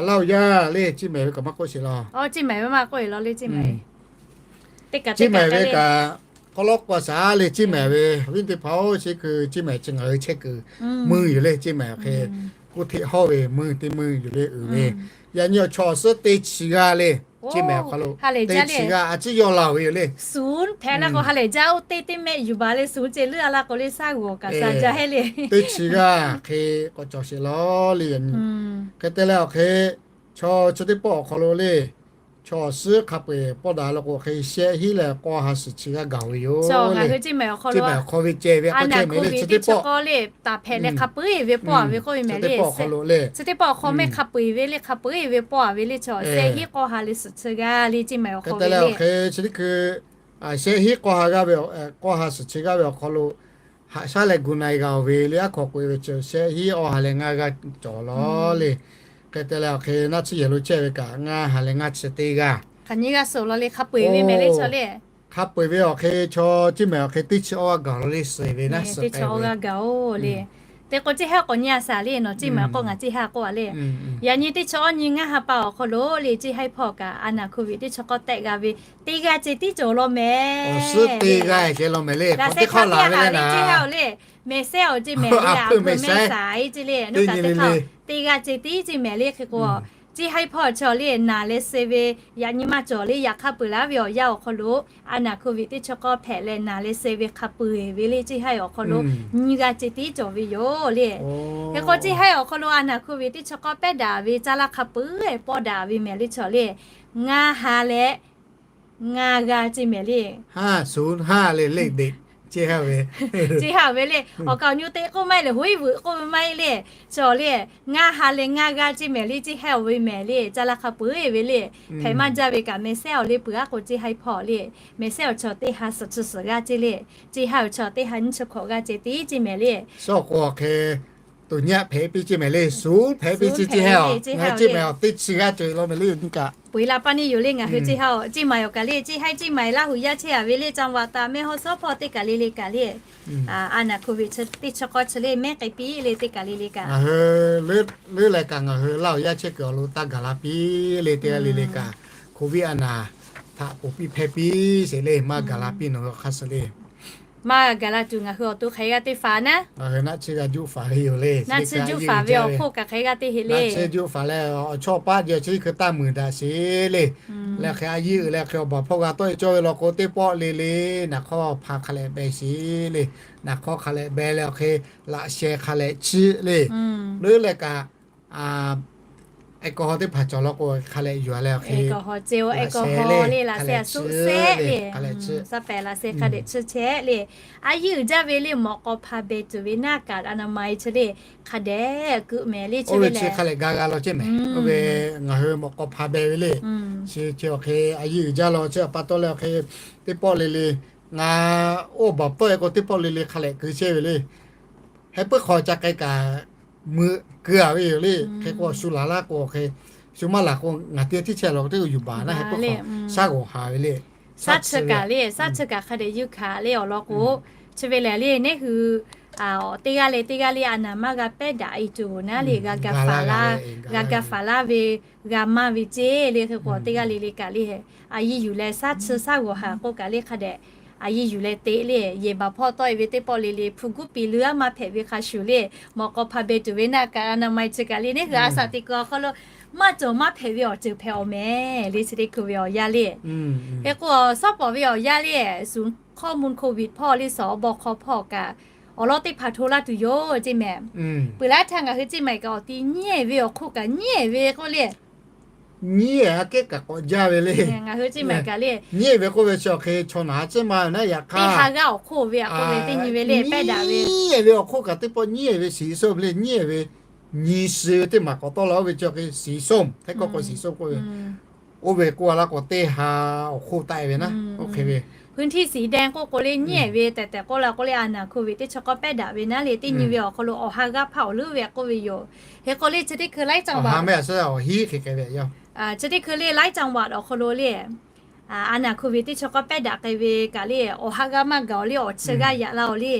Laˇ huˍ yaˇ le, Ciˇ mehˍ ve kaꞈ maˇ k'oˆ sheˍ law. Ciˇ mehˍ ve kaꞈ k'awꞈ lawˉ k'awꞈ shaˍ le. Ciˇ mehˍ ve viˉ teˇ hpaˍ-oˬ, chi hkui Ciˇ mehˍ chi ngaˬ hui chehˇ kuiˬ mui yoˬ le. Ciˇ mehˍ awˬ hk'e kuˇ hteꞈ hawˇ ve mui teˇ mui yoˬ le uiˍ ve. Yaꞈ nyi awˬ chaw awˬ suhˉ teˇ chi g'aˇ le. Ciˇ mehˍ awˬ hk'aw lo teˇ chi g'aˇ a ciˉ yaw la-oˬ ve yoˬ le. Suhˍ hpehꞈ la k'o ha lehˬ jaˇ, oˇ teˇ teˇ mehˆ yuˬ baˬ le. Suhˍ ceh leuˉ a la k'o le, shaˉ g'awˬ kaꞈ sha jaˇ heˆ le. Teˇ chi g'aˇ hk'e k'awꞈ cawˬ sheˍ law le. Yaꞈ nyi hk'e te leh awˬ hk'e chaw chi teˇ pawˆ awˬ hk'aw lo le, chaw awˬ suhˉ hk'a peu-eˬ pawˆ daꞈ law k'o hk'e shehˆ hinˉ leh k'awˇ ha suhˍ chi g'aˇ gaˬ ve yoˬ le. Ciˇ mehˍ awˬ hk'aw ve ceh ve k'awˇ ceh mehˍ le. Chi teˇ pawˆ k'awˇ le taˍ hpehꞈ leh hk'a peu-eˬ ve pawˆ a ve k'oˆ ve mehˍ le. Chi teˇ pawˆ awˬ hk'aw mehˆ hk'a peu-eˬ ve le, hk'a peu-eˬ ve pawˆ a ve le. Chaw shehˆ hinˉ k'awˇ ha leh suhˍ chi g'aˇ le, Ciˇ mehˍ awˬ hk'aw ve le. Hk'e chi teˇ hkui shehˆ hinˉ k'awˇ ha g'aˇ ve, k'awˇ ha suhˍ chi g'aˇ ve awˬ hk'aw lo haꞈ shaˉ leh gu na-e g'a-oˬ ve le. Aˉ hk'aw k'oꞈ-e ve chi shehˆ hinˉ awˇ ha leh ngaˇ g'aˇ cawˬ law le. Hk'e te leh awˬ hk'e naˆ tsuhˇ yehˬ lo chehˇ ve kaꞈ ngaˇ ha leh ngaˇ chi teˇ g'aˇ. Hk'aˬ nyiˇ g'aˇ suhˍ law le, hk'a peu-eˬ ve mehˍ le chaw le. Hk'a peu-eˬ ve awˬ hk'e chaw Ciˇ mehˍ awˬ hk'e teˇ chi awˇ g'aˇ gaˬ law le, suhˍ ve naˆ suhˍ k'ai ve. Teˇ chi awˇ g'aˇ gaˬ-oˬ le. Te k'o Ciˇ haiˉ k'awꞈ nyi a shaˍ le, nawˬ Ciˇ mehˍ k'oˆ ngaˬ Ciˇ haiˉ k'oˆ a le. Yaꞈ nyi teˇ chi awˇ nyi ngaˇ ha pa awˬ hk'aw lo le, Ciˇ haiˉ hpawˇ kaꞈ a naˬ hk'oˆ ve teˇ chi k'awˇ tehˆ g'a ve teˇ g'aˇ ceh tiˉ cawˬ law mehˍ. Awˬ suhˉ teˇ g'aˇ ceh law mehˍ le. Laꞈ sheh hk'aˇ ve le, Ciˇ haiˉ-oˬ le, mehˍ sehˉ awˬ ceˇ mehˍ le, a peuˬ mehˍ sehˉ iˉ ceˇ le, teˇ g'aˇ ceh tiˉ cawˬ ve mehˍ le. Hk'e k'o Ciˇ haiˉ hpawˇ chaw le naˬ leh suh ve, yaꞈ nyi maˇ cawˬ le, yaꞈ hk'aˇ peuˬ laˇ ve awˬ yanˇ awˬ hk'aw lo a naˬ hk'oˆ ve teˇ chi k'awˇ hpehꞈ leh naˬ leh suh ve hk'a peu-eˬ ve le, Ciˇ haiˉ awˬ hk'aw lo nyiˇ g'aˇ ceh tiˉ cawˬ ve yoˬ le. Hk'e k'o Ciˇ haiˉ awˬ hk'aw lo a naˬ hk'oˆ ve teˇ chi k'awˇ pehˉ daꞈ ve caˇ laˇ hk'a peu-eˬ pawˆ daꞈ ve mehˍ le chaw le. Ngaˇ ha leh ngaˇ g'aˇ ceˇ mehˍ le. Haˉ suhˍ haˉ le le de Ciˇ haiˉ ve le. Awˬ kaˍ awˬ nyi teˇ k'oˆ maˇ heˆ le, hoˉ iˉ vuiˬ k'oˆ ve maˇ heˆ le. Chaw le, ngaˇ ha leh ngaˇ g'aˇ ceˇ mehˍ le, Ciˇ haiˉ-oˬ ve mehˍ le, caˇ laˇ hk'a peu-eˬ ve le. Hpehꞈ maˇ jaˇ ve kaꞈ mehˍ sehˉ awˬ le peuˬ aˉ k'o Ciˇ haiˉ hpawˇ le. Mehˍ sehˉ awˬ chaw teˇ ha suhˍ chi suhˍ g'aˇ ceˇ le. Ciˇ haiˉ awˬ chaw teˇ ha nyiˇ chi hkawꞈ g'aˇ ceh tiˉ ceˇ mehˍ le. Suhˍ k'o hk'e tuˬ nyaˆ hpehꞈ piˇ ceˇ mehˍ le, suhˍ hpehꞈ piˇ ceˇ Ciˇ haiˉ-oˬ, ngaˬ hui Ciˇ mehˍ awˬ teˇ chi g'aˇ ceh law mehˍ le nyi kaꞈ. Peuˬ la pa neˇ yoˬ le, ngaˬ hui Ciˇ haiˉ-oˬ, Ciˇ maiˍ awˬ kaꞈ le, Ciˇ haiˉ Ciˇ maiˍ Laˇ huˍ yaˇ chehˇ a ve le, Caˇ vaꞈ taˍ mehˆ hawˉ suhˉ hpawˇ teˇ kaˬ le le kaꞈ le. A naˬ hk'oˆ ve teˇ chi k'awˇ chi le mehˉ k'ai piˇ le teˇ kaˬ le le kaꞈ. Ngaˬ hui leuˉ leh kaꞈ ngaˬ hui Laˇ huˍ yaˇ chehˇ kuiˬ awˬ lo taˇ gaˬ la piˇ le teˇ g'aˇ le le kaꞈ. Hk'oˆ viˉ a naˬ htaꞈ poˬ piˇ hpehˇ piˇ sheˍ le, maˇ gaˬ la piˇ nawˬ hui awˬ hk'aˇ suh le. Maˇ gaˬ la tuˬ ngaˬ hui awˬ to hk'aˬ hk'e g'aˇ teˇ faˍ naˉ, ngaˬ hui naˆ tsuhˇ g'aˇ juˆ faˍ ve yoˬ le. Naˆ tsuhˇ juˆ faˍ ve awˬ hk'oˆ kaꞈ hk'aˬ hk'e g'aˇ teˇ heˆ le. Naˆ tsuhˇ juˆ faˍ leh awˬ chawˇ paˆ jeh chi hkui taˇ muiˬ daꞈ sheˍ le. Leh hk'e a yiˇ uiˍ leh hk'e awˬ baˬ hpawˇ g'a tawˆ e cawˇ ve law k'o, teˇ pawˆ le le naˬ hk'awˇ hpa hk'a leh beh sheˍ le. Naˬ hk'awˇ hk'a leh beh leh awˬ hk'e laꞈ sheh hk'a leh chiˇ le. Leuˉ leh kaꞈ, a, alcohol teˇ hpaˍ cawˬ law k'o hk'a leh yuˬ leh awˬ hk'e, alcohol le laꞈ sheh suhˆ sehˆ le, hk'a leh chiˇ, laꞈ sheh hk'a dehꞈ chiˇ chehˇ le. A yiˇ uiˍ jaˇ ve le mawꞈ k'aw hpa beh tuˬ ve naˆ kaꞈ a naˬ ma e chi le hk'a dehꞈ keu mehˍ le. Chi ve chi hk'a leh ga g'a law ceˇ mehˍ. Oˇ ve ngaˬ hui mawꞈ k'aw hpa beh ve le. Chi chi awˬ hk'e a yiˇ uiˍ jaˇ law chi a pa taw leh awˬ hk'e teˇ pawˆ le le, ngaˬ oˇ baˬ pawehˇ k'o teˇ pawˆ le le hk'a leh keu chehˇ ve le. Heh puiˉ hk'aw ca k'ai kaꞈ meuꞈ keu a ve yoˬ le. Hk'e k'o shu laˬ laˇ k'o hk'e shu maˇ laˬ k'o, ngaˬ te tiˇ chehˇ lawˬ teˇ k'o yuˬ baˬ naˉ hk'e k'o, shaˉ g'awˬ haˍ ve le. Shaˉ chi kaꞈ le, shaˉ chi kaꞈ hk'a dehꞈ yuˇ hkanˍ le awˬ lawn k'o, chi ve lehˬ le, neˇ hui teˇ g'aˇ le teˇ g'aˇ le a naˍ maˇ g'a pehˉ daꞈ e tuˬ naˉ le, g'a ga faˍ laˇ, g'a ga faˍ laˇ ve, g'a maˇ ve ceˇ le. Hk'e k'o teˇ g'aˇ le le kaꞈ le, a yiˇ yuˬ leh shaˉ chi shaˉ g'awˬ haˍ k'oˆ kaꞈ le hk'a dehꞈ a yiˇ yuˬ leh teꞈ le, yehˬ baˬ hpawˇ tawˆ e ve teˇ pawˆ le le, hpu guˉ piˍ leuˉ a maˇ hpehꞈ ve hk'a shuˍ le, mawꞈ k'aw hpa beh tuˬ ve naˆ kaꞈ a naˍ ma e chi kaꞈ le, neˇ hui a shaꞈ teꞈ kuiˬ awˬ hk'aw lo maˇ cawˬ maˇ hpehꞈ ve awˬ ceuˬ hpehꞈ awˬ mehˍ le, chi teˇ hkui ve awˬ yanˇ le. Hk'e k'o, shawˉ pawˍ ve awˬ yanˇ le, suˍ hkawˇ mun hk'oˆ viˆ hpawˇ le suhˍ awˬ baw hk'aw hpawˇ kaꞈ awˬ lawn teˇ hpaˍ hto laˇ tuˬ yoˬ ceˇ mehˍ. Peuˬ laˇ htaˇ ngaˬ hui ceˇ ma kaꞈ awˬ ti nyiˉ ehˍ ve awˬ hk'oˆ kaꞈ nyiˉ ehˍ ve k'oˆ le, nyiˉ ehˍ aꞈ kehˉ kaꞈ k'awꞈ jaˇ ve le. Ngaˬ hui ceˇ ma kaꞈ le, nyiˉ ehˍ ve k'oˆ ve chi awˬ hk'e chaw naˍ a ciˉ ma naˉ yaꞈ hk'aˇ, teˇ ha g'aˇ awˬ hk'oˆ ve aꞈ k'oˆ ve teˇ nyi ve le, pehˉ daꞈ ve, nyiˉ ehˍ ve awˬ hk'oˆ kaꞈ teˇ pawˆ nyiˉ ehˍ ve shiˍ soˆ le, nyiˉ ehˍ ve nyi suh ve teˇ maˬ k'awꞈ tawˆ la oˇ ve chi awˬ hk'e shiˍ soˆ, htaiˇ hkawˇ k'o shiˍ soˆ k'oˆ ve, oˇ ve k'oˆ a laˇ k'o teˇ ha awˬ hk'oˆ taˆ e ve naˉ, oˇ hk'e ve พื้นที่สีแดง k'oˆ k'o le nyiˉ ehˍ ve tehꞈ tehꞈ k'oˆ la k'o le, a naˍ hk'oˆ ve teˇ chi k'awˇ pehˉ daꞈ ve naˉ le, teˇ nyi ve awˬ hk'aw lo awˬ ha g'aˇ hpaˇ awˬ leuˉ ve k'oˆ ve yoˬ. Hk'e k'o le chi teˇ hkui laiˉ caˇ vaꞈ, chi teˇ hkui le laiˉ caˇ vaꞈ awˬ hk'aw lo le, a naˍ hk'oˆ ve teˇ chi k'awˇ pehˉ daꞈ k'ai ve kaꞈ le, awˬ ha g'aˇ maˇ gaˬ awˬ le, awˬ chi g'aˇ yaꞈ la awˬ le,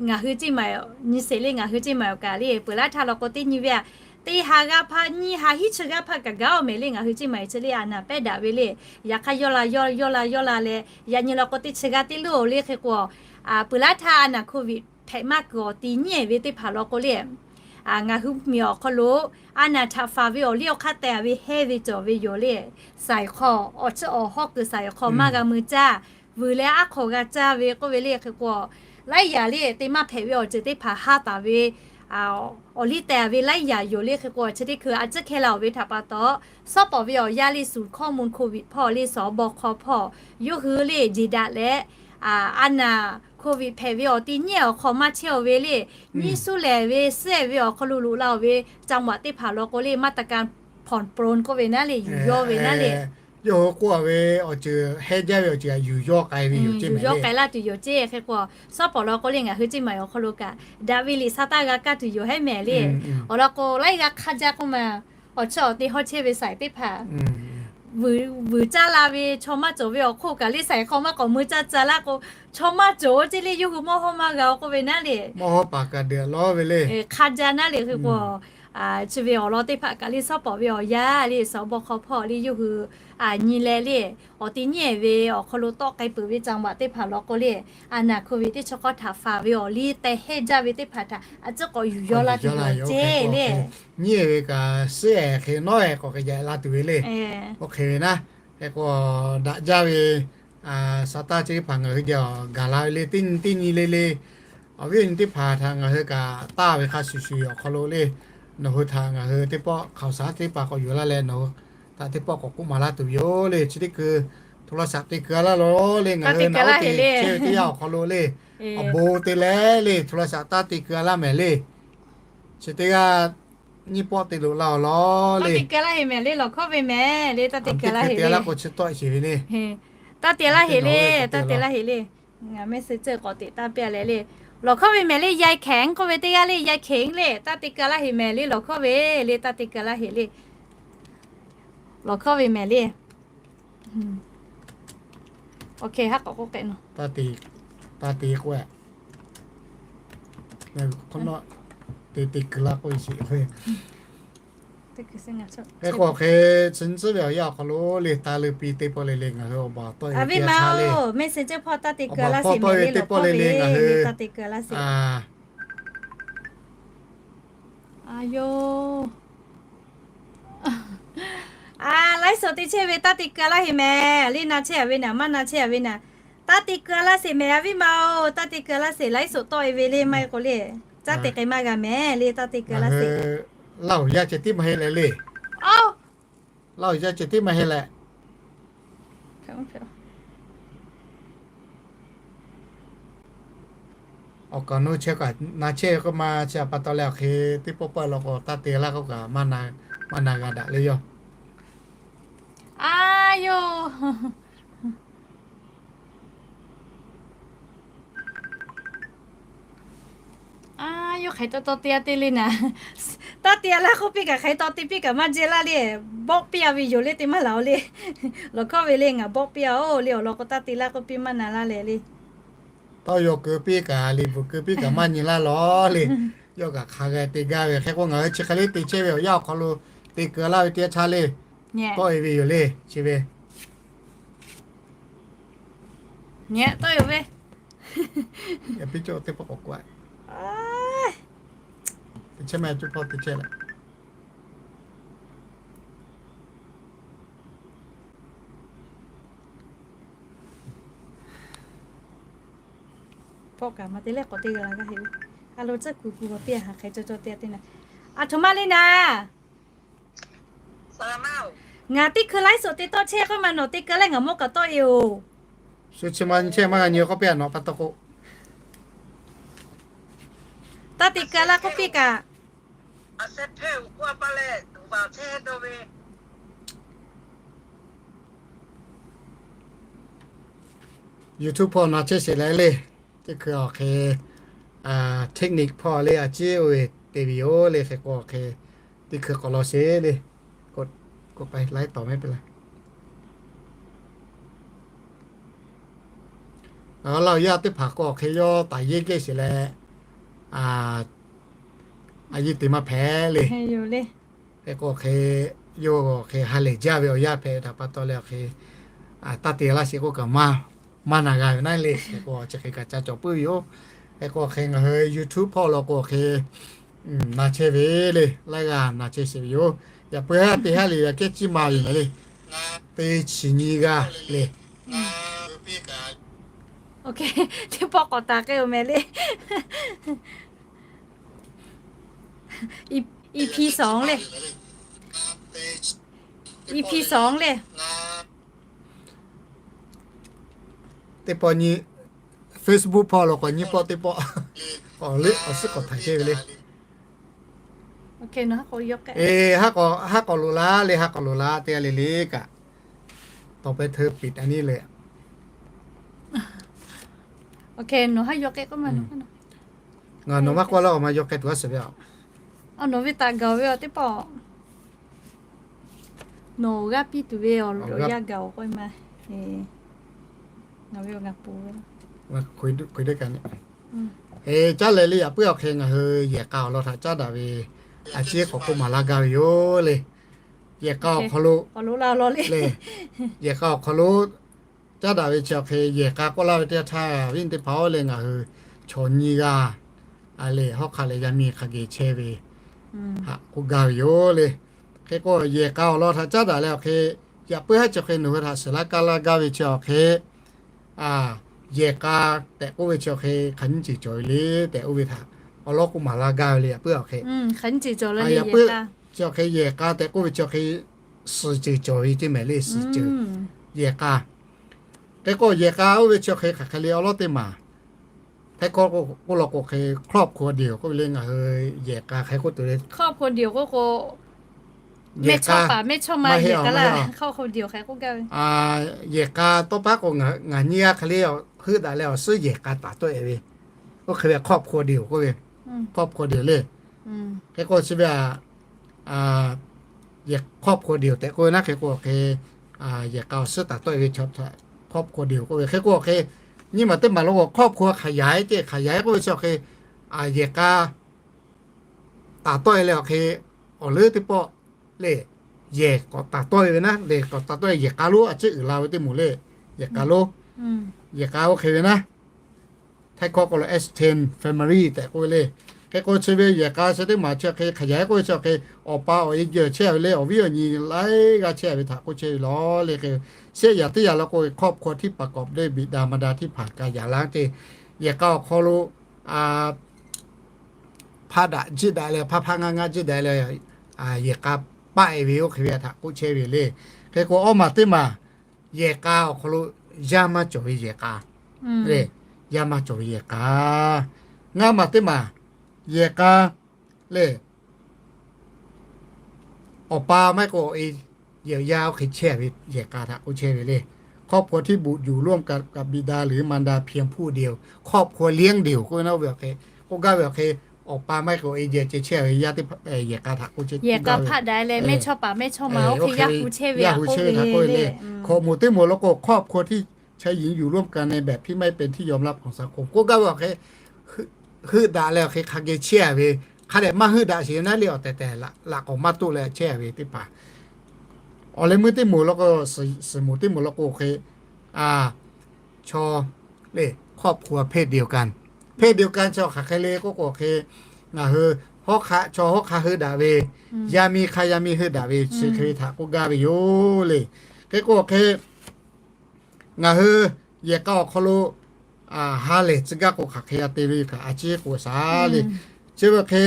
ngaˬ hui ceˇ ma, nyi sheˍ le ngaˬ hui ceˇ ma awˬ kaꞈ le, peuˬ laˇ htaˇ law k'o teˇ nyi ve aꞈ, teˇ ha g'aˇ hpaˇ nyiˇ ha hiˉ chi g'aˇ hpaˇ kaꞈ gaˬ awˬ mehˍ le, ngaˬ hui ceˇ ma chi le a naˍ pehˉ daꞈ ve le, yaꞈ hk'aˇ yawˇ la yawˇ, yawˇ la yawˇ la leh yaꞈ nyi law k'o teˇ chi g'aˇ teˇ leuˉ awˬ le. Hk'e k'o, peuˬ laˇ htaˇ a naˍ hk'oˆ ve hpehꞈ maˇ kuiˬ awˬ ti nyiˉ ehˍ ve teˇ hpaˍ law k'o le, ngaˬ hui miˬ awˬ hk'aw lo a naˍ htaꞈ faˍ ve awˬ liˇ awˬ hk'aˇ teh ve hehˇ ve cawˬ ve yoˬ le. Saiˍ hk'aw awˬ chi awˬ hawˉ kuiˬ saiˍ awˬ hk'aw maˇ g'a mui caˇ, vuiˬ leh aˉ hk'aw g'a caˇ ve k'oˆ ve le. Hk'e k'o, laiˉ yaꞈ le te maˇ hpehꞈ ve awˬ ceuˬ teˇ hpaˍ ha taˍ ve awˬ liˇ teh ve laiˉ yaꞈ yoˬ le. Hk'e k'o chi teˇ hkui a ciˉ hkehˇ la awˬ ve htaꞈ pa taw, shawˉ pawˍ ve awˬ yanˇ le suˍ hkawˇ mun hk'oˆ viˆ hpawˇ le suhˍ awˬ baw hk'aw hpawˇ yawˇ hui le jeˬ daꞈ leh, a naˍ hk'oˆ viˆ hpehꞈ ve awˬ ti nyiˉ ehˍ awˬ hk'aw maˇ chehˇ awˬ ve le, nyiˇ suˉ lehˬ ve suˉ ehˍ ve awˬ hk'aw lo loꞈ la awˬ ve จังหวัด teˇ hpaˍ law k'o le มาตรการผ่อนปรน k'oˆ ve naˉ le, yuˬ yawˇ ve naˉ le. Yawˇ hui k'oˆ a ve awˬ ceuˬ hehnˇ jaˇ ve awˬ ceuˬ aꞈ yuˬ yawˇ k'ai ve yoˬ ceˇ, yuˬ yawˇ k'ai laˇ tuˬ yoˬ ceˇ. Hk'e k'o, shawˉ pawˍ law k'o le ngaˬ hui ceˇ ma awˬ hk'aw lo kaꞈ daꞈ ve liꞈ sa taˇ g'a kaˇ tuˬ yoˬ heˉ mehˍ le. Awˬ lawn k'o laiˉ g'aˇ hk'a jaˇ k'oˆ ma, awˬ chi awˬ te hawˇ chehˇ ve saiˍ teˇ hpaˍ vuiˬ caˇ la ve chaw maˇ cawˬ ve awˬ hk'oˆ kaꞈ le, saiˍ hk'aw maˇ k'awꞈ mui caˇ caˇ laˇ k'o, chaw maˇ cawˬ ceˇ le, yawˇ hui mawˇ hawˇ maˇ g'a k'oˆ ve naˉ le. Mawˇ hawˇ paˍ kaꞈ dehꞈ lawˇ ve le, hk'a jaˇ naˉ le. Hk'e k'o, chi ve awˬ lawn teˇ hpaˍ kaꞈ le shawˉ pawˍ ve awˬ yanˇ le suhˍ awˬ baw hk'aw hpawˇ le yawˇ hui nyi leh le, awˬ ti nyiˉ ehˍ ve awˬ hk'aw lo tawˆ k'ai peuˬ ve จังหวัด teˇ hpaˍ law k'o le, a naˍ hk'oˆ ve teˇ chi k'awˇ htaꞈ faˍ ve awˬ liˇ teh hehnˇ jaˇ ve teˇ hpaˍ htaꞈ a ciˉ k'awꞈ yuˬ yawˇ laˇ tuˬ yoˬ ceˇ le. Nyiˉ ehˍ ve kaꞈ suˉ ehˍ hk'e nawˉ ehˍ k'awꞈ hk'e jaꞈ la tuˬ ve le. Oˇ hk'e ve naˉ, hk'e k'o daꞈ jaˇ ve sa taˇ chi teˇ hpaˍ ngaˬ hui jaˇ gaˬ la ve le, teˇ nyi teˇ nyi le le. Awˬ viˉ awˬ nyi teˇ hpaˍ htaꞈ ngaˬ hui kaꞈ taˇ ve hk'a shuˍ shuˍ awˬ hk'aw lo le, nawˬ hui htaꞈ ngaˬ hui teˇ pawˆ hk'aoˍ shaˉ teˇ hpaˍ k'awꞈ yuˬ laˇ leh nawˬ hui htaꞈ teˇ pawˆ k'awꞈ k'oˆ maˍ laˇ tuˬ ve yoˬ le. Chi teˇ hkui โทรศัพท์ te keu a laˇ lawˬ le, ngaˬ hui naˬ oˇ te chehˇ ve teˇ yanˇ awˬ hk'aw lo le, awˬ bon te leh le โทรศัพท์ taˇ te keu a laˇ mehˍ le. Chi teˇ g'aˇ nyiˇ pawˆ te loꞈ la awˬ lawn le. Taˇ te keu a laˇ heˍ mehˍ le, lawˬ hkawˇ ve mehˍ le, taˇ te keu a laˇ heˍ le. Taˇ te laˇ heˍ le, taˇ te laˇ heˍ le. Ngaˬ message k'awꞈ teꞈ taˇ piˇ leh le. Lawˬ hkawˇ ve mehˍ le, Yai Kheng k'oˆ ve teˇ g'aˇ le, Yai Kheng le, taˇ te keu a laˇ heˍ mehˍ le, lawˬ hkawˇ ve le, taˇ te keu a laˇ heˍ le. Lawˬ hkawˇ ve mehˍ le. Oˇ hk'e k'oˆ k'o, taˇ te k'oˆ, te te keu laˇ k'oˆ ve sheˍ. Hk'e k'o hk'e chi nyi tcuhˉ ve awˬ yanˇ awˬ hk'aw lo le taˇ leuˇ piˇ teˇ pawˆ le le ngaˬ hui awˬ baˬ tawˆ e ve teˇ hpaˍ le, messenger hpawˇ taˇ te keu a laˇ sheˍ mehˍ le, lawˬ hkawˇ ve teˇ pawˆ le le ngaˬ hui taˇ te keu a laˇ sheˍ. A yoˬ. A, laiˉ suhˍ teˇ chehˇ ve taˇ te keu a laˇ heˍ mehˍ le, na chehˇ a ve naˍ, maˇ na chehˇ a ve naˍ, taˇ te keu a laˇ sheˍ mehˍ, a viˉ ma oˬ, taˇ te keu a laˇ sheˍ. Laiˉ suhˍ tawˆ e ve le maˇ heˆ k'o le, caˉ te k'ai maˇ g'a mehˍ le, taˇ te keu a laˇ sheˍ. Laˇ oˬ yaˇ ceh tiˉ maˇ heˆ leh le. Laˇ oˬ yaˇ ceh tiˉ maˇ heˆ leh. Awˬ kaˍ nu chehˇ kaꞈ na chehˇ ve k'oˆ ma chi a pa taw leh awˬ hk'e teˇ pawˆ pawˆ law k'o taˇ te laˇ k'oˆ kaꞈ maˇ na g'a daꞈ le yoˬ. A yoˬ. A, yawˇ hk'aˬ hk'e taw taw te a te le naˍ. Taˇ te laˇ k'oˆ piˇ kaꞈ hk'aˬ hk'e taw te piˇ kaꞈ maˇ jehˇ laˇ le. Bawˆ piˇ a ve yoˬ le, te maˇ laˬ o le. Lawˬ hkawˇ ve le, ngaˬ bawˆ piˇ a oˬ le, awˬ lawn k'o taˇ te laˇ k'oˆ piˇ maˇ na laˇ leh le. Tawˇ yaw keu piˇ kaꞈ le, bvuhꞈ keu piˇ kaꞈ maˇ nyi laˇ lawˬ le. Yawˇ kaꞈ hk'a g'a te gaˇ ve hk'e k'o, ngaˬ hui chi hk'e le te chehˇ ve awˬ yanˇ awˬ hk'aw lo te keu laˇ ve teˇ yanˇ htaˇ le, tawˆ e ve yoˬ le, chi ve. Nyi tawˆ yoˬ ve. Yaꞈ piˇ cawˇ teˇ pawˆ k'awꞈ k'oˆ a. Te chehˇ maˇ cuˇ hpawˇ te chehˇ leh. Hpawˆ kaꞈ maˇ te leh k'awꞈ te g'a la g'a heˆ ve. A lo tcuhˉ kuˬ kuˬ k'awꞈ piˇ a, hk'aˬ hk'e cawˇ cawˇ te a te na. A htoꞈ ma le naˍ. Ngaˬ teˇ hkui laiˉ suhˍ te tawˆ chehˇ k'oˆ ma, nawˬ te keu leh ngaˬ mawˇ kaꞈ tawˆ e oˬ. Shu chi ma nyi chehˇ maˇ g'a nyi k'oˆ piˇ a, nawˬ pa taw k'o. Taˇ te keu laˇ k'oˆ piˇ kaꞈ. YouTube hpawˇ na chehˇ sheˍ leh le. Teˇ hkui awˬ hk'e technique hpawˇ le a ciˉ oˇ ve te ve yoˬ le. Hk'e k'o awˬ hk'e teˇ hkui k'awꞈ law sheˍ le. K'oˆ pehˍ laiˉ tawˍ mehˉ pehˍ laˇ. Laˇ awˬ yaˇ teˇ hpaˍ k'o awˬ hk'e yawˇ taˍ yeˇ gehˇ sheˍ leh, a yeˇ te maˇ hpehꞈ le. Hk'e k'o awˬ hk'e yawˇ awˬ hk'e ha lehˬ jaˇ ve awˬ yaˇ hpehꞈ ve htaꞈ pa taw leh awˬ hk'e taˇ te laˇ sheˍ k'oˆ kaꞈ maˇ na g'a ve naˉ le. Hk'e k'o chi hk'e kaꞈ ca cawˬ puiˉ ve yoˬ. Hk'e k'o awˬ hk'e ngaˬ hui YouTube hpawˇ law k'o awˬ hk'e na chehˇ ve le, laiˉ g'aˇ na chehˇ sheˍ ve yoˬ. Yaꞈ puiˉ haˉ te haˉ le yaꞈ kehˉ ciˇ ma ve le. Teˇ chi nyiˇ g'aˇ le. Teˇ pawˆ k'awꞈ taˍ k'ai-oˬ mehˍ le. EP sawˍ le. EP sawˍ le. Teˇ pawˆ nyi, Facebook hpawˇ law k'o nyi pawˆ teˇ pawˆ. Awˬ le awˬ suhˉ k'awꞈ htaꞈ chehˇ ve le. Haˉ k'awꞈ loꞈ la le, haˉ k'awꞈ loꞈ la teˇ g'aˇ le le kaꞈ. Tawˍ pehˍ hteuˇ piꞈ a nyi le. Nawˬ haˉ yaw k'ai k'oˆ ma. Ngaˬ nawˬ maˇ k'oˆ laˇ, awˬ ma yaw k'ai tuˬ a suhˍ ve a. Nawˬ ve taꞈ gaˬ ve a teˇ pawˆ. Nawˬ g'aˇ piˇ tuˬ ve awˬ yaˇ gaˬ awˬ k'oˆ ma. Ngaˬ ve ngaˬ pon ve. Caˉ leh le yaꞈ puiˉ awˬ hk'e ngaˬ hui yehˬ k'a awˬ lawn htaꞈ caˉ daꞈ ve a ciˉ k'awꞈ k'oˆ maˍ laˇ gaˇ ve yoˬ le. Yehˬ k'a awˬ hk'aw lo le, yehˬ k'a awˬ hk'aw lo caˉ daꞈ ve chi awˬ hk'e yehˬ k'a k'oˆ laˇ ve teˇ yanˇ htaˇ, viˉ teˇ hpaˍ-oˬ le, ngaˬ hui chaw nyiˇ g'aˇ le hawˉ hk'aˆ leh yaˇ miˇ hk'a geh chehˇ ve htaꞈ k'oˆ gaˇ ve yoˬ le. Hk'e k'o yehˬ k'a awˬ lawn htaꞈ caˉ daꞈ leh awˬ hk'e, yaꞈ puiˉ haˉ chi awˬ hk'e nawˬ hui htaꞈ suhˍ laˇ kaˇ laˇ gaˇ ve chi awˬ hk'e, yehˬ k'a tehꞈ k'oˆ ve chi awˬ hk'e hk'aˬ nyiˇ ceuˬ cawˬ ve le tehꞈ oˇ ve htaꞈ awˬ lawn k'oˆ maˍ laˇ gaˇ ve le. Yaꞈ puiˉ awˬ hk'e, yaꞈ puiˉ chi awˬ hk'e yehˬ k'a tehꞈ k'oˆ ve chi awˬ hk'e suhˍ ceuˬ cawˬ ve teˇ mehˍ le, suhˍ ceuˬ yehˬ k'a. Hk'e k'o yehˬ k'a oˇ ve chi awˬ hk'e hk'aˬ hk'e le awˬ lawn teˇ maˬ. Htaiˇ hkawˇ k'oˆ law k'o hk'e ครอบครัวเดียว k'oˆ ve le, ngaˬ hui yehˬ k'a hk'e k'oˆ tuˬ le. ครอบครัวเดียว k'oˆ k'o, mehˇchawˇ paˍ mehˇchawˇma yehˬ k'a laˇ, ครอบครัวเดียว hk'e k'oˆ gaˇ ve. Yehˬ k'a tawˇ paˉ k'o ngaˬ nyiˇ g'aˇ hk'e le, heuˆ daꞈ leh awˬ suhˉ yehˬ k'a taˍ tawˆ e ve. Oˇ hk'e ve ครอบครัวเดียว k'oˆ ve, ครอบครัวเดียว le. Hk'e k'o chi ve a, yehˬ ครอบครัวเดียว tehꞈ k'oˆ ve naˉ hk'e k'o hk'e, yehˬ k'a awˬ suhˉ taˍ tawˆ e ve chaw ครอบครัวเดียว k'oˆ ve. Hk'e k'o hk'e nyiˇ maˬ teˇ maˬ lo k'o ครอบครัวขยาย ce hk'aˬ yaꞈ e k'oˆ ve chi awˬ hk'e, yehˬ k'a taˍ tawˆ e leh awˬ hk'e awˬ leuˉ teˇ pawˆ le, yehˬ k'awꞈ taˍ tawˆ e ve naˉ le, k'awꞈ taˍ tawˆ e yehˬ k'a lonˉ a ciˉ uiˍ la ve teˇ moˍ le, yehˬ k'a lonˉ, yehˬ k'a oˇ hk'e ve naˉ. Htaiˇ hkawˇ k'o lo extended family tehꞈ k'oˆ ve le. Hk'e k'o chi ve yehˬ k'a chi teˇ maˬ chi hk'e hk'aˬ yaꞈ e k'oˆ ve chi hk'e, awˬ pa awˬ e jehˇ chehˇ ve le, awˬ viˉ awˬ nyi laiˉ g'aˇ chehˇ ve htaꞈ k'oˆ chehˇ ve lawˬ le. Hk'e shehˆ yaꞈ teˇ yaꞈ lo k'o ครอบครัวที่ประกอบด้วยบิดามารดาที่ผ่านการหย่าร้าง ce, yehˬ k'a awˬ hk'aw lo hpaˇ daꞈ jiˆ daꞈ leh hpaˇ hpaˇ ngaˆ ngaˆ jiˆ daꞈ leh yehˬ k'a paˆ e ve oˇ hk'e ve htaꞈ k'oˆ chehˇ ve le. Hk'e k'o awˇ maˬ teˇ maˬ yehˬ k'a awˬ hk'aw lo yaˇ maˇ cawˬ ve yehˬ k'a le, yaˇ maˇ cawˬ ve yehˬ k'a. Ngaˇ maˬ teˇ maˬ yehˬ k'a le, awˬ pa maˇ heˆ k'o awˬ e yehˬ yaˇ oˇ hk'e chehˇ ve yehˬ k'a htaꞈ k'oˆ chehˇ ve le. ครอบครัวที่บุตรอยู่ร่วมกับบิดาหรือมารดาเพียงผู้เดียว ครอบครัวเลี้ยงเดี่ยว k'oˆ ve naˉ oˇ ve awˬ hk'e, k'oˆ gaˇ ve awˬ hk'e awˬ pa maˇ heˆ k'o e jehˬ ceh chehˇ ve yaˇ teˇ hpaˍ yehˬ k'a htaꞈ k'oˆ chehˇ kuˇ gaˇ ve, yaˇ hui chehˇ ve htaꞈ k'oˆ ve le, hk'awꞈ moˍ teˇ moˍ law k'o ครอบครัวที่ใช้หญิงอยู่ร่วมกันในแบบที่ไม่เป็นที่ยอมรับของสังคม k'oˆ gaˇ ve awˬ hk'e, heuˆ daꞈ leh awˬ hk'e hk'a geh chehˇ ve, hk'a dehꞈ maˇ heuˆ daꞈ sheˍ naˉ le awˬ tehˬ tehˬ laꞈ k'awꞈ maˇ toˆ leh chehˇ ve teˇ hpaˍ. Awˬ leh meuˇ teˇ moˍ law k'o, suhˍ moˍ teˇ moˍ law k'o hk'e, chaw le ครอบครัวเพศเดียวกัน เพศเดียวกัน chaw hk'aˬ hk'e le k'oˆ k'o hk'e, ngaˬ hui hawˉ hk'aˆ chaw hawˉ hk'aˆ heuˆ daꞈ ve, yaˇ miˇ hk'aˇ yaˇ miˇ heuˆ daꞈ ve chi hk'e ve htaꞈ k'oˆ gaˇ ve yoˬ le. Hk'e k'o hk'e, ngaˬ hui yehˬ k'a awˬ hk'aw lo ha lehˬ tcuh gaˇ k'o hk'aˬ hk'e g'a te ve kaꞈ a ciˉ k'oˆ shaˍ le. Chi ve hk'e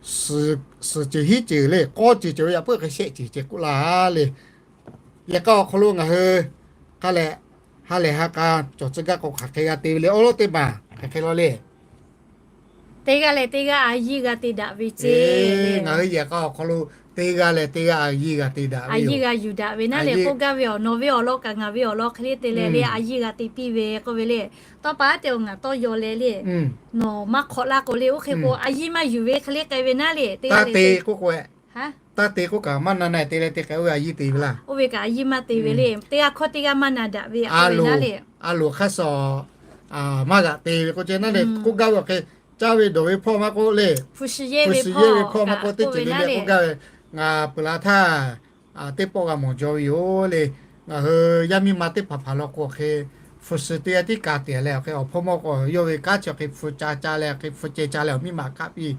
suhˍ ceuˬ hiˉ ceuˬ le, k'awˇ ceuˬ cawˬ ve yaꞈ puiˉ hk'e shehˆ ceuˬ ceh k'oˆ laˇ le. Yehˬ k'a awˬ hk'aw lo ngaˬ hui hk'a lehˬ ha lehˬ ha k'a cawˬ tcuh gaˇ k'o hk'aˬ hk'e g'a te ve le. Awˉ lawˉ teˇ maˬ hk'aˬ hk'e law le. Teˇ g'aˇ leh teˇ g'aˇ a yiˇ g'a te daꞈ ve ceˇ. Ngaˬ hui yehˬ k'a awˬ hk'aw lo teˇ g'aˇ leh teˇ g'aˇ a yiˇ g'a te daꞈ ve, a yiˇ g'a yuˬ daꞈ ve naˉ le k'oˆ gaˇ ve awˬ, nawˬ ve awˬ lawn kaꞈ ngaˬ ve awˬ lawn hk'e le te leh le a yiˇ g'a te piˇ ve k'oˆ ve le. Tawˇ pa te awˬ ngaˬ tawˇ yaw leh le, nawˬ maˇ hk'awꞈ laˇ k'o le, oˇ hk'e k'o a yiˇ maˇ yuˬ ve hk'e le k'ai ve naˉ le. Teˇ g'aˇ leh teˇ taˇ te k'oˆ kaꞈ maˇ na na te leh te k'ai oˇ ve a yiˇ te ve laˇ. Oˇ ve kaꞈ a yiˇ maˇ te ve le. Teˇ g'aˇ hkawˇ teˇ g'aˇ maˇ na daꞈ ve a loˍ, a loˍ hk'aˇ suh maˇ g'aꞈ te ve k'o ceh naˉ le k'oˆ gaˇ ve awˬ hk'e, caˇ ve dawˬ ve hpawˇ maˇ k'oˆ le, hpu shi yehˇ ve hpawˇ maˇ k'oˆ teˇ ceuˬ le le k'oˆ gaˇ ve, ngaˬ peuˬ la htaˇ teˇ pawˆ g'a mawˬ jaw ve yoˬ le. Ngaˬ hui yaˇ miˇ ma teˇ hpaˍ hpaˍ law k'o hk'e, hpu shi teˇ g'aˇ tiˉ ka te leh awˬ hk'e awˬ hpawˇ mawˇ k'o yawˇ ve kanˉ chi awˬ hk'e hpu ca ca leh awˬ hk'e hpu ceh ca leh awˬ miˇ ma kaˆ piˇ.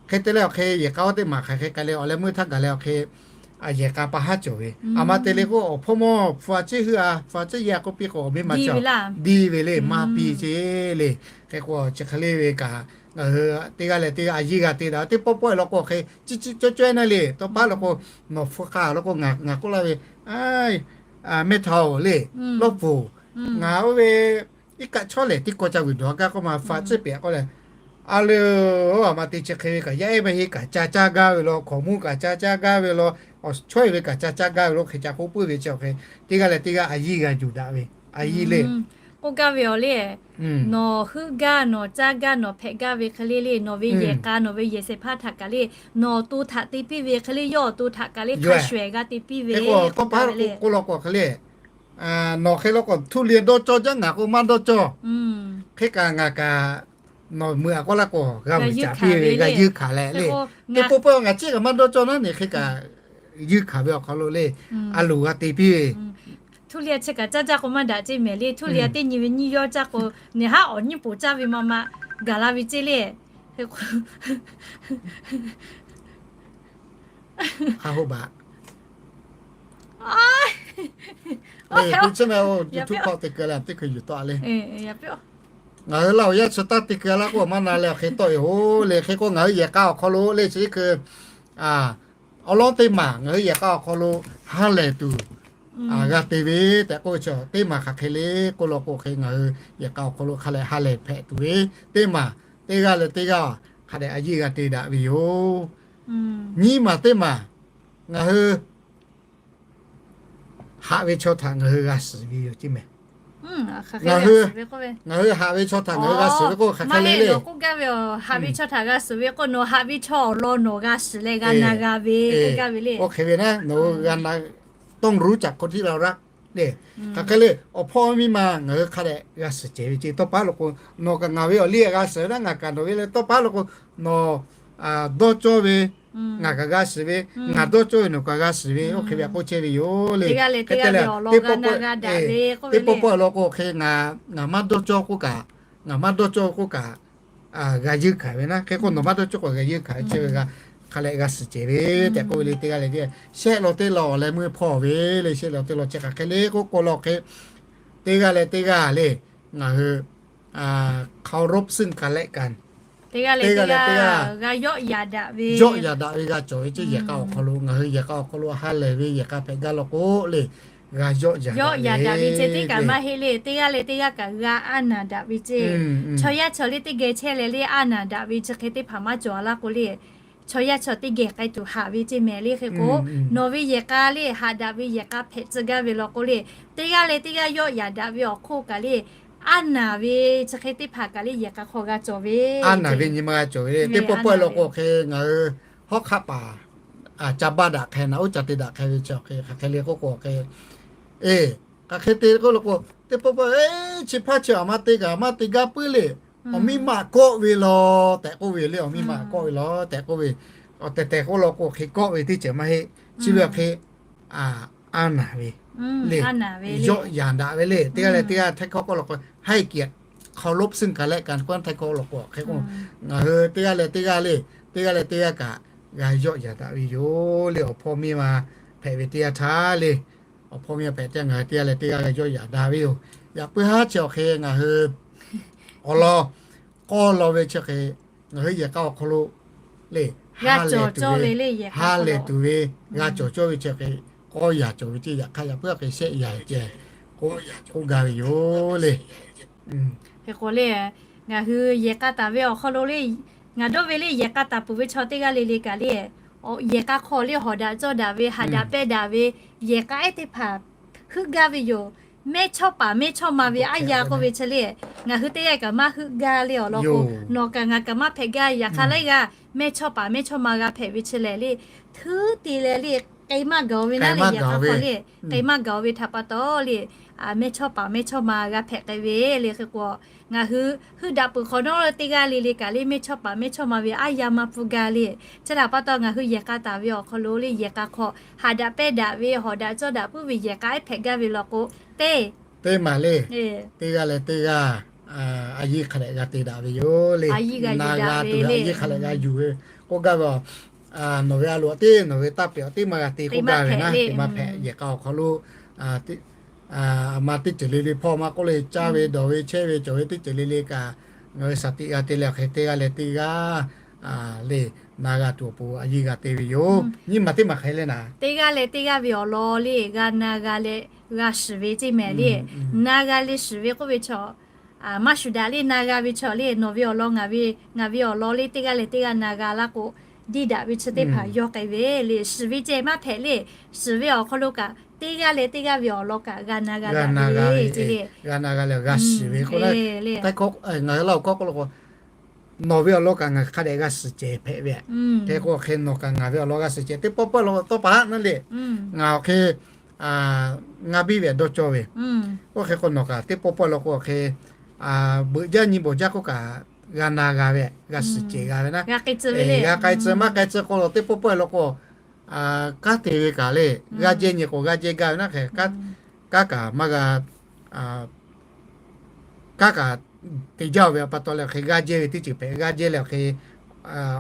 Hk'e te leh awˬ hk'e yehˬ k'a awˉ teˇ maˬ hk'aˬ hk'e k'ai le, awˬ leh meuˇ htaˇ gaˬ leh awˬ hk'e yehˬ k'a pa haˉ cawˬ ve. Aˬ ma te le k'o awˬ hpawˇ mawˇ hpu a ciˉ heuˆ a, hpu a ciˉ yehˇ a k'oˆ piˇ k'o awˬ miˇ ma ca diˇ ve le, maˇ piˇ ceˇ le. Hk'e k'o chi hk'e le ve kaꞈ, ngaˬ hui teˇ g'aˇ leh teˇ g'aˇ a yiˇ g'a te daꞈ. Teˇ pawˆ pawˆ law k'o hk'e ciˇ ciˇ cawˇ cawehˇ naˉ le, tawˇ paˉ law k'o nawˬ hpu hk'a law k'o ngaˬ k'oˆ laˇ ve, mehˇ htaˇ-oˬ le, lawˇ pfuhˍ, ngaˬ oˇ ve iˉ kaˆ chawˇ lehˬ teˇ kaw ca vuiˬ dawˬ a gaˇ k'oˆ ma hpu a ciˉ pehꞈ k'oˆ leh, a le, aˬ ma te chi hk'e ve kaꞈ yaˇ ehˉ maˇ heˆ kaꞈ ca caˇ gaˇ ve law, hkaoˍmonˇ kaꞈ ca caˇ gaˇ ve law, awˬ chawˇ e ve kaꞈ ca caˇ gaˇ ve law, hk'e ca k'oˆ puiˉ ve chi awˬ hk'e, teˇ g'aˇ leh teˇ g'aˇ a yiˇ g'a yuˬ daꞈ ve, a yiˇ le. K'oˆ gaˇ ve awˬ le, nawˬ heuˆ gaˇ nawˬ caˇ gaˇ nawˬ hpehꞈ gaˇ ve hk'e le le, nawˬ ve yehˬ k'a nawˬ ve yehˬ shehˍ hpaˇ htaꞈ kaꞈ le, nawˬ awˬ to htaꞈ te piˇ ve hk'e le, yawˇ awˬ to htaꞈ kaꞈ le hk'a shuˍ ehˍ g'a te piˇ ve k'oˆ law k'o hk'e le, nawˬ hk'e law k'o htu liꞈ dawˇ cawˇ jaˇ, ngaˬ k'o maˇ dawˇ cawˇ. Hk'e kaꞈ ngaˬ kaꞈ nawˬ meuꞈ a k'oˆ laˇ k'o g'a vuiˬ caˍ piˇ ve, g'a yeunˇ hkanˍ leh le. Teˇ pawˆ pawˆ ngaˬ ciˉ kaꞈ maˇ dawˇ cawˇ naˉ ne, hk'e kaꞈ yeunˇ hkanˍ ve awˬ hk'aw lo le, a loˍ g'a te piˇ ve. Htu liꞈ chi kaꞈ caˇ jaˇ k'o maˇ daꞈ ceˇ mehˍ le. Htu liꞈ teˇ nyi ve nyiˇ yawˇ caˇ k'o, neˬ haˉ awˬ nyiˇ poˍ caˇ ve ma ma gaˬ la ve ceˇ le. Hk'e k'o, ha hoˆ baꞈ. Ngaˬ hui Laˇ huˍ yaˇ chi taˇ te keu laˇ k'o maˇ na leh awˬ hk'e tawˆ e hoˉ le. Hk'e k'o ngaˬ hui yehˬ k'a awˬ hk'aw lo le chi hkui awˉ lawˉ teˇ maˬ ngaˬ hui yehˬ k'a awˬ hk'aw lo ha lehˬ tuˬ g'a te ve tehꞈ k'oˆ ve chi teˇ maˬ hk'aˬ hk'e le k'oˆ law k'o hk'e, ngaˬ hui yehˬ k'a awˬ hk'aw lo hk'a lehˬ ha lehˬ hpehꞈ tuˬ ve teˇ maˬ, teˇ g'aˇ leh teˇ g'aˇ hk'a dehꞈ a yiˇ g'a te daꞈ ve yoˬ. Nyiˇ maˬ teˇ maˬ, ngaˬ hui haꞈ ve chaw htaꞈ ngaˬ hui g'a suhˍ ve yoˬ ceˇ mehˍ. Ngaˬ hui haꞈ ve chaw htaꞈ ngaˬ hui g'a suhˍ ve k'o hk'aˬ hk'e le le. K'oˆ gaˇ ve, haꞈ ve chaw htaꞈ g'a suhˍ ve k'o, nawˬ haꞈ ve chaw awˬ lawn nawˬ g'a suhˍ leh g'a na g'a ve k'oˆ gaˇ ve le. Oˇ hk'e ve naˉ nawˬ hui g'a na, ต้องรู้จักคนที่เรารัก le. Hk'aˬ hk'e le, awˬ hpawˇ miˇ ma ngaˬ hui hk'a dehꞈ g'a suhˍ cehˬ ve ceˇ. Tawˇ paˉ law k'o, nawˬ kaꞈ ngaˬ ve awˬ liˇ g'a suhˍ ve naˉ, ngaˬ kaꞈ nawˬ ve le. Tawˇ paˉ law k'o, nawˬ dawˇ cawˇ ve ngaˬ kaꞈ g'a suhˍ ve, ngaˬ dawˇ cawˇ ve nawˬ kaꞈ g'a suhˍ ve, oˇ hk'e ve k'oˆ chehˇ ve yoˬ le. Hk'e te leh, teˇ pawˆ pawˆ law k'o hk'e, ngaˬ maˇ dawˇ cawˇ k'oˆ kaꞈ, ngaˬ maˇ dawˇ cawˇ k'oˆ kaꞈ, g'a yeunˇ hkanˍ ve naˉ. Hk'e k'o nawˬ maˇ dawˇ cawˇ k'o g'a yeunˇ hkanˍ ve chi ve g'a, hk'a lehˬ g'a suhˍ cehˬ ve tehꞈ k'oˆ ve le. Teˇ g'aˇ leh teˇ g'aˇ shehˆ law teˇ law awˬ leh meuˇ hpawˇ ve le, shehˆ law teˇ law chi hk'aˬ hk'e le k'oˆ k'oˆ law hk'e, teˇ g'aˇ leh teˇ g'aˇ le, ngaˬ hui เคารพซึ่งกันและกัน teˇ g'aˇ leh teˇ g'aˇ g'a yawˆ yaꞈ daꞈ ve, yawˆ yaꞈ daꞈ ve g'a cawˬ ve ceˇ. Yehˬ k'a awˬ hk'aw lo ngaˬ hui yehˬ k'a awˬ hk'aw lo ha lehˬ ve yehˬ k'a hpehꞈ gaˇ law k'o le, g'a yawˆ yaꞈ daꞈ ve ceˇ. Teˇ kaꞈ maˇ heˆ le, teˇ g'aˇ leh teˇ g'aˇ kaꞈ g'a aˉ naˬ daꞈ ve ceˇ. Chaw yaˇ chaw le teˇ geh chehˇ leh le aˉ naˬ daꞈ ve chi hk'e teˇ hpaˍ maˇ cawˬ a laˇ k'o le, chaw yaˇ chaw teˇ geh k'ai tuˬ haꞈ ve ceˇ mehˍ le. Hk'e k'o, nawˬ ve yehˬ k'a le haꞈ daꞈ ve yehˬ k'a hpehꞈ tcuh gaˇ ve law k'o le, teˇ g'aˇ leh teˇ g'aˇ yawˆ yaꞈ daꞈ ve awˬ hk'oˆ kaꞈ le, Aˉ naˍ ve chi hk'e teˇ hpaˍ kaꞈ le yehˬ k'a hk'aw g'a cawˬ ve, aˉ naˍ ve nyi ma g'a cawˬ ve le. Teˇ pawˆ pawˆ law k'o hk'e ngaˬ hui hawˉ hk'aˆ paˍ ca baˆ daꞈ hk'e, naꞈ uˉ ca te daꞈ hk'e ve chi hk'e hk'aˬ hk'e le k'oˆ k'o hk'e, e, hk'aˬ hk'e te k'oˆ law k'o teˇ pawˆ pawˆ, e, chi hpaˇ chi aˬ ma te kaꞈ maˇ te gaˇ puiˉ le. Awˬ miˇ ma kawˆ ve law tehꞈ k'oˆ ve le. Awˬ miˇ ma kawˆ ve law tehꞈ k'oˆ ve, awˬ tehˬ tehˬ k'oˆ law k'o hk'e kawˆ ve teˇ ceuˬ maˇ heˆ. Chi ve awˬ hk'e aˉ naˍ ve le, yawˆ yaˍ daꞈ ve le. Teˇ g'aˇ leh teˇ g'aˇ htaiˇ hkawˇ k'oˆ law k'o ให้เกียรติ เคารพซึ่งกันและกัน k'oˆ htaiˇ hkawˇ law k'o hk'e k'o, ngaˬ hui teˇ g'aˇ leh teˇ g'aˇ le, teˇ g'aˇ leh teˇ g'aˇ kaꞈ g'a yawˆ yaˍ daꞈ ve yoˬ le. Awˬ hpawˇ miˇ ma hpehꞈ ve teˇ g'aˇ htaˇ le, awˬ hpawˇ miˇ ma hpehꞈ teˇ g'aˇ ngaˬ hui teˇ g'aˇ leh teˇ g'aˇ g'a yawˆ yaˍ daꞈ ve yoˬ. Yaꞈ puiˉ haˉ chi awˬ hk'e ngaˬ hui awˬ lawn k'awˇ law ve chi hk'e ngaˬ hui yehˬ k'a awˬ hk'aw lo le, ha lehˬ tuˬ ve, ha lehˬ tuˬ ve, g'a cawˬ cawˇ ve chi hk'e k'awˇ yaˍ cawˬ ve ceˇ. Yaꞈ hk'aˇ yaꞈ puiˉ hk'e shehˆ yaˍ ceh k'oˆ gaˇ ve yoˬ le. Hk'e k'o le, ngaˬ hui yehˬ k'a taˍ ve awˬ hk'aw lo le, ngaˬ dawˇ ve le yehˬ k'a taˍ peuˬ ve chaw teˇ g'aˇ le le kaꞈ le, yehˬ k'a hk'aw le hawˍ daꞈ cawˇ daꞈ ve, haꞈ daꞈ pehˇ daꞈ ve, yehˬ k'a ehˉ teˇ hpaˍ heuˆ gaˇ ve yoˬ. Mehˇ chawˇ paˍ mehˇ chawˇ ma ve aˉ yaˇ k'oˆ ve chi le, ngaˬ hui teˇ g'aˇ kaꞈ maˇ heuˆ gaˇ le awˬ lawn k'o, nawˬ kaꞈ ngaˬ kaꞈ maˇ hpehꞈ gaˇ. Yaꞈ hk'aˇ laiˉ g'aˇ mehˇ chawˇ paˍ mehˇ chawˇ ma g'a hpehꞈ ve chi lehˬ le, htuˉ te leh le, k'ai maˇ gaˬ-oˬ ve naˉ le, yehˬ k'a hk'aw le, k'ai maˇ gaˬ-oˬ ve htaꞈ pa taw le, mehˇ chawˇ paˍ mehˇ chawˇ ma g'a hpehꞈ k'ai ve le. Hk'e k'o, ngaˬ hui heuˆ daꞈ peuˬ hk'awꞈ nawˉ teˇ g'aˇ le le kaꞈ le mehˇ chawˇ paˍ mehˇ chawˇ ma ve aˉ yaˇ maˇ pfuhˇ gaˇ le. Chi htaꞈ pa taw ngaˬ hui yehˬ k'a taˍ ve awˬ hk'aw lo le yehˬ k'a hk'aw haꞈ daꞈ pehˇ daꞈ ve, hawˍ daꞈ cawˇ daꞈ puiˉ ve yehˬ k'a ehˉ hpehꞈ gaˇ ve law k'o, teˇ teˇ maˬ le, teˇ g'aˇ leh teˇ g'aˇ a yiˇ hk'a dehꞈ g'a te daꞈ ve yoˬ le. Na g'a tuˬ ve a yiˇ hk'a dehꞈ g'a yuˬ ve k'oˆ gaˇ ve a, nawˬ ve a loꞈ teˇ, nawˬ ve taˇ peꞈ awˬ teˇ maˇ g'a te k'oˆ gaˇ ve naˉ, te maˇ hpehꞈ yehˬ k'a awˬ hk'aw lo a ma teˇ ceuˬ le le hpawˇ maˇ k'oˆ le, caˇ ve dawˬ ve chehˇ ve cawˬ ve teˇ ceuˬ le le kaꞈ, ngaˬ hui shaˍ tiꞈ g'a te leh awˬ hk'e teˇ g'aˇ leh teˇ g'aˇ le, na g'a tuˬ awˬ pon a yiˇ g'a te ve yoˬ. Nyiˇ maˬ teˇ maˬ hk'e le naˉ, teˇ g'aˇ leh teˇ g'aˇ ve awˬ lawn le g'a na g'a leh g'a shiˍ ve ceˇ mehˍ le. Na g'a leh shiˍ ve k'oˆ ve chaw maˇ shuˍ daꞈ le. Na g'a ve chaw le nawˬ ve awˬ lawn ngaˬ ve, ngaˬ ve awˬ lawn le teˇ g'aˇ leh teˇ g'aˇ na g'a laˇ k'o, diˇ daꞈ ve chi teˇ hpaˍ yawˇ k'ai ve le. Shiˍ ve ceh maˇ hpehꞈ le. Shiˍ ve awˬ hk'aw lo kaꞈ teˇ g'aˇ leh teˇ g'aˇ ve awˬ lawn kaꞈ g'a na g'a daꞈ ve le. G'a na g'a leh g'a shiˍ ve k'o le, ngaˬ hui laˇ awˬ hkawˇ k'oˆ law k'o, nawˬ ve awˬ lawn kaꞈ ngaˬ hk'a dehꞈ g'a shiˍ cehˬ hpehꞈ ve. Hk'e k'o hk'e nawˬ kaꞈ ngaˬ ve awˬ lawn g'a shiˍ cehˬ teˇ pawˆ pawˆ law k'o tawˇ pa haˉ naˉ le. Ngaˬ awˬ hk'e ngaˇ biˇ ve dawˇ cawˇ ve. Oˇ hk'e k'o nawˬ kaꞈ teˇ pawˆ pawˆ law k'o hk'e beuꞈ jaˇ nyi bawˬ jaˇ k'oˆ kaꞈ g'a na g'a ve, g'a shiˍ cehˬ g'a ve naˉ. G'a k'ai tcuh maˇ k'ai tcuh k'o teˇ pawˆ pawˆ law k'o, kanˉ te ve kaꞈ le g'aˇ jehˇ nyi k'o g'aˇ jehˇ gaˇ ve naˉ hk'e, kanˉ kaꞈ maˇ g'a kanˉ kaꞈ te jaˇ-oˬ ve pa taw leh hk'e g'aˇ jehˇ ve teˇ ceuˬ hpehꞈ. G'aˇ jehˇ leh hk'e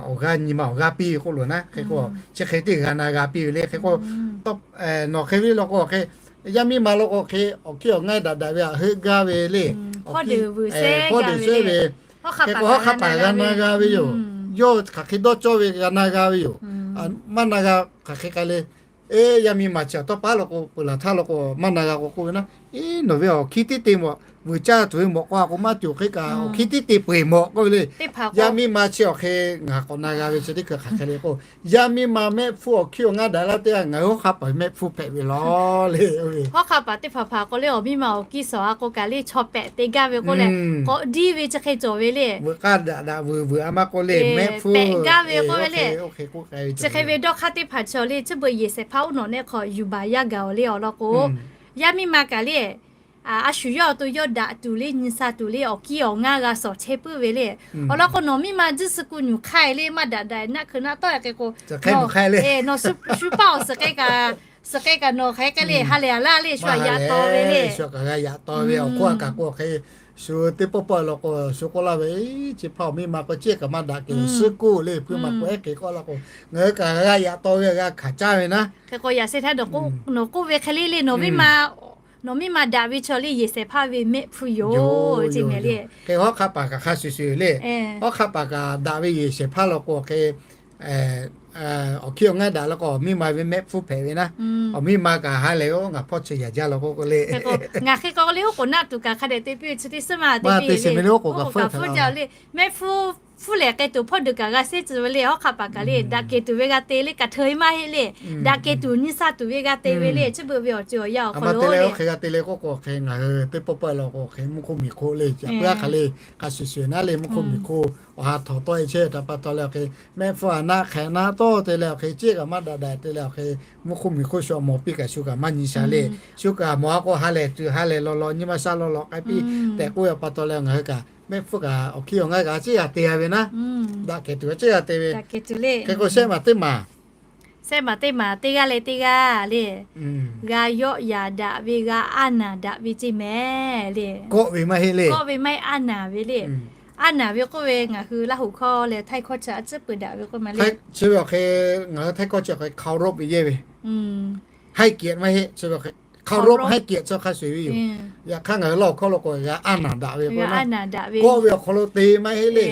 awˬ g'aˇ nyi ma awˬ g'aˇ piˇ ve k'oˆ loˬ naˉ. Hk'e k'o chi hk'e teˇ g'a na g'a piˇ ve le. Hk'e k'o nawˬ hk'e ve law k'o hk'e, yaˇ miˇ ma law k'o hk'e awˬ hkiˇ awˬ ngaˇ daꞈ daꞈ ve htaꞈ heuˆ gaˇ ve le. Hawˉ deuˬ shehˉ ve, hk'e k'o hawˉ hk'a paˍ g'a na g'a ve yoˬ. Yawˇ hk'aˬ hk'e dawˇ cawˇ ve g'a na g'a ve yoˬ. Maˇ na g'a hk'aˬ hk'e k'ai le. Eˇ, yaˇ miˇ ma chi awˬ tawˇ paˉ law k'o peuˬ laˬ htaˇ law k'o maˇ na g'a k'o k'oˆ ve naˉ, eˇ, nawˬ ve awˬ hkiˇ tiˉ te mawˬ, vuiˬ caˇ tuˬ ve mawˬ k'o a k'o maˇ cawˬ hk'e kaꞈ awˬ hkiˇ tiˉ te peu-eˬ mawˬ k'oˆ ve le. Yaˇ miˇ ma chi awˬ hk'e ngaˬ k'awꞈ na g'a ve chi teˇ hkui hk'aˬ hk'e le k'o, yaˇ miˇ ma mehˆ hpfuhˇ awˬ hkiˇ awˬ ngaˇ daꞈ laˇ teˇ g'aˇ ngaˬ hui hawˉ hk'a paˍ ve mehˆ hpfuhˇ hpehꞈ ve law le. Hawˉ hk'a paˍ teˇ hpaˍ hpaˍ k'o le awˬ miˇ ma awˬ hkiˇ sawˍ a k'o kaꞈ le chaw pehꞈ te gaˇ ve k'oˆ leh k'awꞈ diˇ ve chi hk'e cawˬ ve le. Veuꞈ k'aˇ daꞈ daꞈ vuiˬ vuiˬ a maˇ k'oˆ le, mehˆ hpfuhˇ pehꞈ gaˇ ve k'oˆ ve le. Chi hk'e ve dawˇ hk'aˇ teˇ hpaˍ chaw le chi beuꞈ yehˬ shehˍ hpaˇ uˉ nawꞈ nehˆ hk'aw yuˬ baˬ yaˇ gaˬ-oˬ le awˬ lawn k'o, yaˇ miˇ ma kaꞈ le a shu yawˇ awˬ to yawˇ daꞈ tuˬ le nyi sa tuˬ le awˬ hkiˇ awˬ ngaˇ g'a sawˍ chehˇ puiˉ ve le. Awˬ lawn k'o nawˬ miˇ ma jiˇ suh ku nyuˬ hk'ai le maˇ daꞈ daꞈ naˆ hkui naˆ tawˆ hk'e k'o, nawˬ shu paˇ awˬ suhˍ k'ai kaꞈ, suhˍ k'ai kaꞈ nawˬ hk'aˬ hk'e le ha lehˬ a laˇ le shu g'a yaꞈ taw ve le. Shu kaꞈ g'a yaꞈ taw ve awˬ hk'oˆ a kaꞈ k'o hk'e, shu teˇ pawˆ pawˆ law k'o shu k'oˆ laˇ ve, chi hpaˇ awˬ miˇ ma k'o ciˉ kaꞈ maˇ daꞈ kehˬ suhˉ kuˇ le hpuiˇ ma k'o ehˉ kehˬ k'oˆ laˇ k'o, ngaˬ hui kaꞈ g'a yaꞈ taw ve g'a hkanˍ caˇ ve naˉ. Hk'e k'o yaꞈ sheh htaˇ nawˬ k'oˆ ve hk'e le le nawˬ miˇ ma daꞈ ve chaw le yehˬ shehˍ hpaˇ ve mehˆ hpfuhˇ yoˬ. Hk'e hawˉ hk'a paˍ kaꞈ hk'a shuˍ shuˍ le. Hawˉ hk'a paˍ kaꞈ daꞈ ve yehˬ shehˍ hpaˇ law k'o hk'e awˬ hkiˇ awˬ ngaˇ daꞈ law k'o awˬ miˇ ma ve mehˆ hpfuhˇ hpehꞈ ve naˉ. Awˬ miˇ ma kaꞈ ha lehˬ-oˬ ngaˬ hpawˇ chi yaꞈ jaˇ law k'o k'o le. Ngaˬ hk'e k'o le oˉ k'oˍ naˆ tuˬ kaꞈ hk'a dehꞈ te piˇ ve chi teˇ suhˉ ma te piˇ ve le. Oˉ k'oˍ kaꞈ hpfuhˇ jaˇ le mehˆ hpfuhˇ Hpfuhˇ lehˬ k'ai tuˬ hpawˇ deuˬ kaꞈ g'a sehˉ tcuh ve le, hawˉ hk'aˆ paˍ kaꞈ le, daꞈ kehˬ tuˬ ve g'a te le, kaꞈ hteu e maˇ heˆ le. Daꞈ kehˬ tuˬ nyi sa tuˬ ve g'a te ve le, chi beuꞈ ve awˬ ceuˬ awˬ yanˇ awˬ hk'aw lo le. Hk'e g'a te le k'oˆ k'o hk'e, ngaˬ hui teˇ pawˆ pawehˇ law k'o hk'e mvuhˇ hk'oˆ miˬ hk'oˆ le, caꞈ puiˉ aˉ hk'aˬ le, hk'a shuˍ shuˍ naˉ le mvuhˇ hk'oˆ miˬ hk'oˆ awˬ ha htawꞈ tawˆ e chehˇ ve htaꞈ pa taw leh hk'e, mehˆ hpfuhˇ a naˆ hk'ehꞈ naˆ tawˇ te leh hk'e, ceˇ kaꞈ maˇ daꞈ daꞈ te leh hk'e, mvuhˇ hk'oˆ miˬ hk'oˆ shu awˬ mawˬ piˇ kaꞈ shu kaꞈ maˇ nyi sha le. Shu kaꞈ mawˬ a k'o ha lehˬ tuˬ ha lehˬ law law nyi ma sha law law k'ai piˇ tehꞈ k'oˆ ve pa taw leh ngaˬ hui kaꞈ mehˆ hpfuhˇ kaꞈ awˬ hkiˇ awˬ ngaˇ kaꞈ ceˇ g'a te g'a ve naˉ, daꞈ kehˬ tuˬ g'a ceˇ g'a te ve. Hk'e k'o shehˆ maˬ teˇ maˬ, shehˆ maˬ teˇ maˬ teˇ g'aˇ leh teˇ g'aˇ le, g'a yawˆ yaˍ daꞈ ve, g'a aˉ naˬ daꞈ ve ceˇ mehˍ le. Kawˆ ve maˇ heˆ le. Kawˆ ve maˇ heˆ, aˉ naˬ ve le. Aˉ naˬ ve k'oˆ ve ngaˬ hui Laˇ huˍ hkawˇ leh Htaiˇ hkawˇ chi a ciˉ peuˬ daꞈ ve k'oˆ ma le. Chi ve awˬ hk'e ngaˬ hui Htaiˇ hkawˇ chi awˬ hk'e เคารพ ve yehˇ ve, ให้เกียรติ maˇ heˆ. Chi ve awˬ hk'e เคารพ ให้เกียรติ chi hk'a shuˍ ve yoˬ. Yaꞈ hk'aˇ ngaˬ hui Laˇ huˍ hkawˇ lo k'o g'a aˉ naˬ daꞈ ve k'o, kawˆ ve awˬ hk'aw lo te maˇ heˆ le.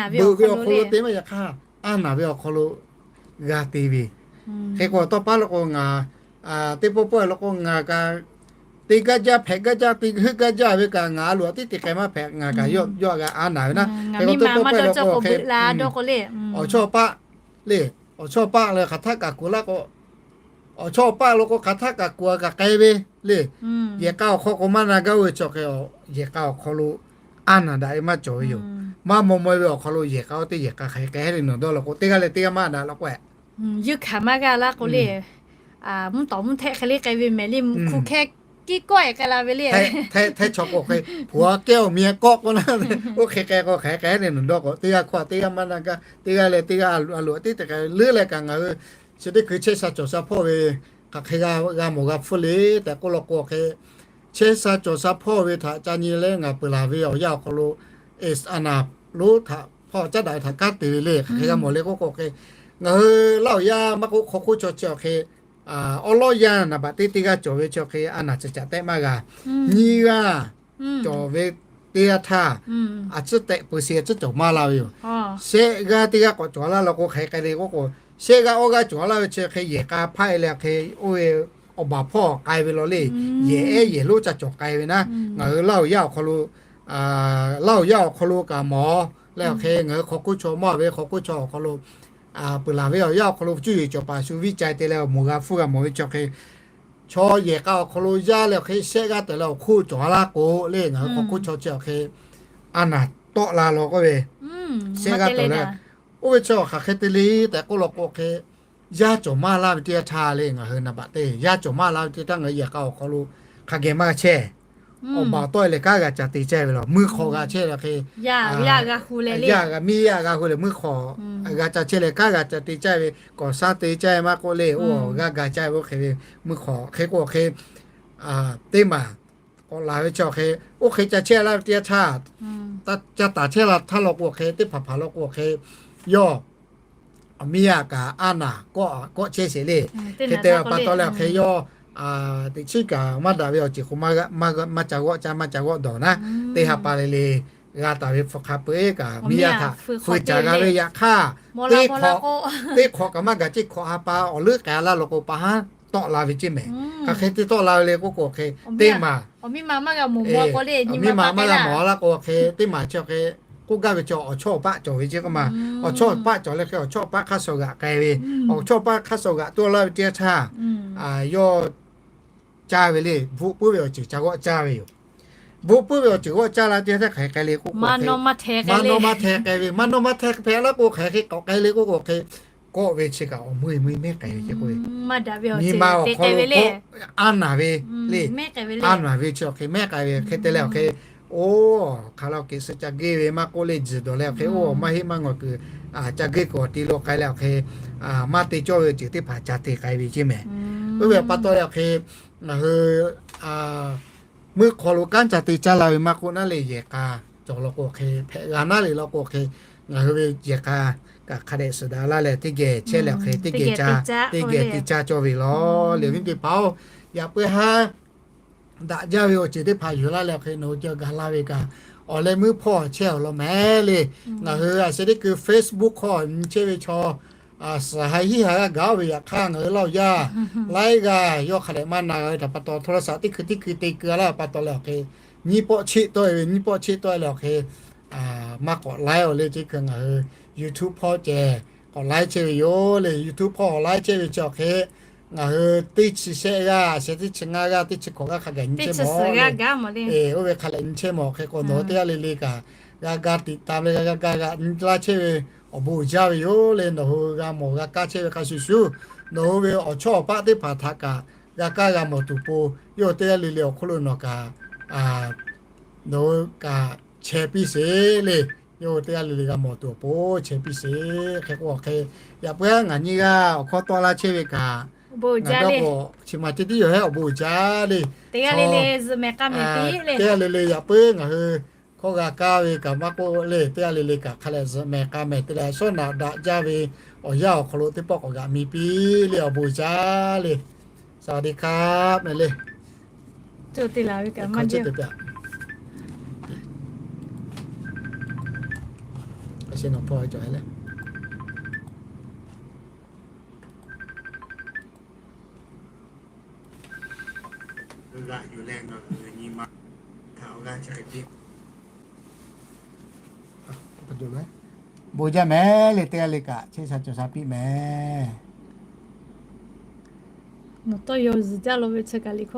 Beuꞈ ve awˬ hk'aw lo te maˇ, yaꞈ hk'aˇ aˉ naˬ ve awˬ hk'aw lo g'a te ve. Hk'e k'o tawˇ paˉ lo k'o ngaˬ teˇ pawˆ pawehˇ lo k'o ngaˬ kaꞈ te gaˇ jaˇ hpehꞈ gaˇ jaˇ te heuˆ gaˇ jaˇ ve kaꞈ ngaˬ a loꞈ a tiˉ te k'ai maˇ hpehꞈ, ngaˬ kaꞈ yawˇ yawˇ g'a aˉ naˬ ve naˉ. Hk'e k'o teˇ pawˆ pawehˇ lo k'o hk'e awˬ chawˇ paˆ le, awˬ chawˇ paˆ leh hk'aˬ htaˆ kaꞈ kuˬ laˇ k'o, awˬ chawˇ paˆ lo k'o hk'aˬ htaˆ kaꞈ kuˬ a kaꞈ k'ai ve le. Yehˬ k'a awˬ hk'aw k'o maˇ na gaˇ oˇ ve chi awˬ hk'e, yehˬ k'a awˬ hk'aw lo aˉ naˬ daꞈ ve maˇ cawˬ ve yoˬ. Maˇ maw maw e ve awˬ hk'aw lo yehˬ k'a oˇ teˇ yehˬ k'a hk'aˬ hk'e k'ai le nawˬ dawˇ law k'o teˇ g'aˇ leh teˇ g'aˇ maˇ daꞈ law k'o, yeunˇ hkanˍ maˇ g'aˇ laˇ k'o le, mvuhˇ tawˍ mvuhˇ htehˆ hk'e le k'ai ve mehˍ le, hk'u hkeh kiˇ kawˆ e k'ai la ve le. Htaiˇ chaw k'o hk'e, hpu a kehˉ awˬ mi a kawˆ k'oˆ na, oˇ hk'e k'ai k'o hk'aˬ hk'e k'ai le nawˬ dawˇ k'o teˇ g'aˇ hkawˇ teˇ g'aˇ maˇ na gaˇ, teˇ g'aˇ leh teˇ g'aˇ a loꞈ a tiˉ te k'ai leuˉ leh kaꞈ ngaˬ hui chi teˇ hkui chehˇ sha cawˬ sha hpawˇ ve hk'aˬ hk'e g'a mawˬ g'a hpfuhˇ le tehꞈ k'oˆ law k'o hk'e, chehˇ sha cawˬ sha hpawˇ ve htaꞈ ca nyi leh ngaˬ peuˬ laˬ ve awˬ yanˇ awˬ hk'aw lo, aˉ naˬ lonˉ htaꞈ hpawˇ caˉ daꞈ ve htaꞈ kanˉ te ve le. Hk'aˬ hk'e g'a mawˬ le k'oˆ k'o hk'e, ngaˬ hui Laˇ huˍ yaˇ maˇ k'oˆ hk'aw hk'oˆ chaw chi awˬ hk'e awˉ lawˉ yaˇ naˍ baꞈ teˇ teˇ g'aˇ cawˬ ve chi awˬ hk'e aˉ naˬ chi caꞈ tehˆ maˇ g'a. Nyiˇ g'aˇ cawˬ ve teˇ g'aˇ htaˇ, a ciˉ tehꞈ peuˬ sheˍ a ciˉ cawˬ maˇ la ve yoˬ. Shehˆ g'aˇ teˇ g'aˇ k'awꞈ cawˬ laˇ law k'o hk'aˬ hk'e k'ai le k'oˆ k'o, shehˆ g'aˇ awˇ g'aˇ cawˬ laˇ ve chi hk'e yehˬ k'a hpaˆ e leh hk'e oˇ ve awˬ baˬ hpawˇ k'ai ve law le. Yehˬ ehˉ yehˬ lonˉ ca cawˬ k'ai ve naˉ, ngaˬ hui Laˇ huˍ yaˇ awˬ hk'aw lo Laˇ huˍ yaˇ awˬ hk'aw lo kaꞈ mawˬ leh awˬ hk'e ngaˬ hui hk'aw hk'oˆ chaw maˇ ve hk'aw hk'oˆ chaw awˬ hk'aw lo peuˬ laˬ ve awˬ yanˇ awˬ hk'aw lo cuˇ yiˍ cawˬ paˍ shu viˇ ca te leh mawˬ g'a hpfuhˇ g'a mawˬ ve chi awˬ hk'e, chaw yehˬ k'a awˬ hk'aw lo yaˇ leh awˬ hk'e shehˆ g'aˇ tawˍ leh awˬ hk'oˆ cawˬ a laˇ k'o le ngaˬ hui hk'aw hk'oˆ chaw chi awˬ hk'e aˉ naˬ tawˆ la law k'oˆ ve, shehˆ g'aˇ tawˍ leh oˇ ve chi awˬ hk'aˬ hk'e te le tehꞈ k'oˆ law k'o hk'e, yaˇ cawˬ maˇ laˇ ve teˇ g'aˇ htaˇ le ngaˬ hui naˍ baꞈ te yaˇ cawˬ maˇ laˇ ve teˇ g'aˇ htaˇ ngaˬ hui yehˬ k'a awˬ hk'aw lo hk'a geh maˇ g'a chehˇ. Awˬ baˬ tawˆ e leh kanˉ g'a ca te caˇ ve law, meuˇ hk'awꞈ g'a chehˇ leh hk'e, yaˇ g'a miˇ yaˇ g'a hu leh meuˇ hk'awꞈ g'a ca chehˇ leh kanˉ g'a ca te caˇ ve, kawˍ shaˉ te caˇ ve maˇ k'oˆ le, oˇ g'a ga caˇ ve oˇ hk'e ve meuˇ hk'awꞈ hk'e k'o hk'e, teˇ maˬ k'awꞈ laˬ ve chi awˬ hk'e, oˇ hk'e ca chehˇ laˇ ve teˇ g'aˇ htaˇ, ca taˍ chehˇ la htaˇ law k'o hk'e, teˇ hpaˍ hpaˍ law k'o hk'e, yawˇ awˬ miˇ yaˇ kaꞈ aˉ naˬ kawˆ kawˆ chehˇ sheˍ le. Hk'e te pa taw leh awˬ hk'e yawˇ teꞈ chiˉ kaꞈ maˇ daꞈ ve awˬ ceuˬ k'o, maˇ ca g'awˆ caˇ maˇ ca g'awˆ dawˬ naˉ, teˇ ha pa le le g'a taˍ ve hpu hk'a peu eˬ kaꞈ miˇ yaˇ htaꞈ feu caˍ g'a ve yaꞈ hk'aˇ, teˇ hk'awꞈ kaꞈ maˇ gaˬ ceˇ, hkawꞈ ha pa awˬ leuˉ k'ai laˇ law k'o pa haˉ tawˆ la ve ceˇ mehˍ. Hk'aˬ hk'e te tawˆ la ve le k'oˆ k'o hk'e, teˇ maˬ miˇ ma maˇ g'a mawˬ laˇ k'o hk'e, teˇ maˬ chi hk'e k'oˆ gaˇ ve chi awˬ chawˇ paˆ cawˬ ve ceˇ k'oˆ ma. Awˬ chawˇ paˆ cawˬ leh hk'e awˬ chawˇ paˆ hk'aˇ suh g'aꞈ k'ai ve, awˬ chawˇ paˆ hk'aˇ suh g'aꞈ tuˬ laˇ ve teˇ g'aˇ htaˇ, yawˇ caˇ ve le, bvuhꞈ puiˉ ve awˬ ceuˬ ca g'awˆ caˇ ve yoˬ. Bvuhꞈ puiˉ ve awˬ ceuˬ g'awˆ caˇ la teˇ g'aˇ htaˇ hk'aˬ hk'e k'ai le k'oˆ k'o, maˇ nawˇ maˇ hteh k'ai ve, maˇ nawˇ maˇ hteh hpehꞈ laˇ k'o hk'aˬ hk'e k'awꞈ k'ai le k'oˆ k'o hk'e, kawˆ ve chi kaꞈ awˬ meuˇ e meuˇ mehˉ k'ai ve ceˇ k'o, nyi ma awˬ hk'aw lo aˉ naˬ ve le, aˉ naˬ ve chi awˬ hk'e mehˉ k'ai ve hk'e te leh awˬ hk'e, oˇ hk'aˬ la keꞈ suh ca geˇ ve maˇ k'oˆ le, tzuhˬ dawˬ leh awˬ hk'e oˇ maˇ heˆ maˇ ngawˬ kuiˬ ca geˇ kuiˬ awˬ ti lo k'ai leh awˬ hk'e, maˇ te cawˇ ve awˬ ceuˬ teˇ hpaˍ ca te k'ai ve ceˇ mehˍ. Oˇ ve pa taw leh awˬ hk'e, ngaˬ hui meuˇ hk'aw lo kanˉ ca te caˇ la ve maˇ k'oˆ naˉ le, yehˬ k'a cawˬ law k'o hk'e, hpehꞈ g'a naˉ le law k'o hk'e, ngaˬ hui ve yehˬ k'a kaꞈ hk'a dehꞈ suhˍ daꞈ laˇ leh teˇ geh chehˇ leh awˬ hk'e teˇ geh te caˇ cawˇ ve law. Liꞈ viˉ teˇ hpaˍ-oˬ, yaꞈ puiˉ haˉ daꞈ jaˇ ve awˬ ceuˬ teˇ hpaˍ yuˬ laˇ leh awˬ hk'e nawˬ hui ca gaˬ la ve kaꞈ, awˬ leh meuˇ hpawˇ chehˇ awˬ lawn mehˍ le. Ngaˬ hui a se teˇ hkui Facebook hk'aw nyi chehˇ ve chaw, suhˍ ha hiˉ ha g'a gaˬ oˇ ve yaꞈ hk'aˇ ngaˬ hui Laˇ huˍ yaˇ laiˉ g'aˇ yawˇ hk'a dehꞈ maˇ na g'a ve htaꞈ pa taw, โทรศัพท์ teˇ hkui teˇ hkui te keu laˇ pa taw leh awˬ hk'e, nyiˇ pawˆ cheˆ tawˆ e ve, nyiˇ pawˆ cheˆ tawˆ e leh awˬ hk'e, maˇ k'awꞈ laiˉ-oˬ le. Chi hk'e ngaˬ hui YouTube hpawˇ ceh k'awꞈ laiˉ chehˇ ve yoˬ le. YouTube hpawˇ k'awꞈ laiˉ chehˇ ve chi awˬ hk'e ngaˬ hui teˇ chi shehˆ g'aˇ, sheh teˇ chi ngaˇ g'aˇ, teˇ chi hkawꞈ g'aˇ hk'a gaˬ nyi chehˇ mawˬ le. Oˇ ve hk'a leh nyi chehˇ mawˬ hk'e k'o, nawˬ hui teˇ g'aˇ le le kaꞈ g'a ga tiꞈ taˍ ve, g'a ga g'a nyi laˇ chehˇ ve awˬ bon uiˍ jaˇ ve yoˬ le. Nawˬ hui g'a mawˬ g'a kaˇ chehˇ ve hk'a shuˍ shuˍ, nawˬ hui ve awˬ chawˇ awˬ paˆ teˇ hpaˍ htaꞈ kaꞈ g'a kaˇ g'a mawˬ tuˬ pon, yawˇ hui teˇ g'aˇ le le awˬ hk'oˆ lo nawˬ kaꞈ nawˬ hui kaꞈ chehˇ piˇ sheˍ le. Yawˇ hui teˇ g'aˇ le le g'a mawˬ tuˬ awˬ pon chehˇ piˇ sheˍ. Hk'e k'o hk'e, yaꞈ puiˉ ngaˬ nyi g'aˇ awˬ hkawˇ tawˆ laˇ chehˇ ve kaꞈ, ngaˬ dawˇ k'o chi ma ceh tiˉ yoˬ hehˉ, awˬ bon uiˍ jaˇ le. Teˇ g'aˇ le le yaꞈ puiˉ ngaˬ hui hkawˇ g'a kaˇ ve kaꞈ maˇ k'oˆ le, teˇ g'aˇ le le kaꞈ hk'a leh zuhꞈ mehˍ k'a mehˍ te leh shawˉ naꞈ daꞈ jaˇ ve awˬ yanˇ awˬ hk'aw lo teˇ pawˆ k'awꞈ g'aꞈ mi piˇ le, awˬ bon uiˍ jaˇ le. สวัสดีครับ meh le. Bon jaˇ mehˍ le, teˇ g'aˇ le kaꞈ chehˇ sha cawˬ sha piˇ mehˍ. Nawˬ tawˇ yaw zuhˬ jaˇ lo ve chi kaꞈ liꞈ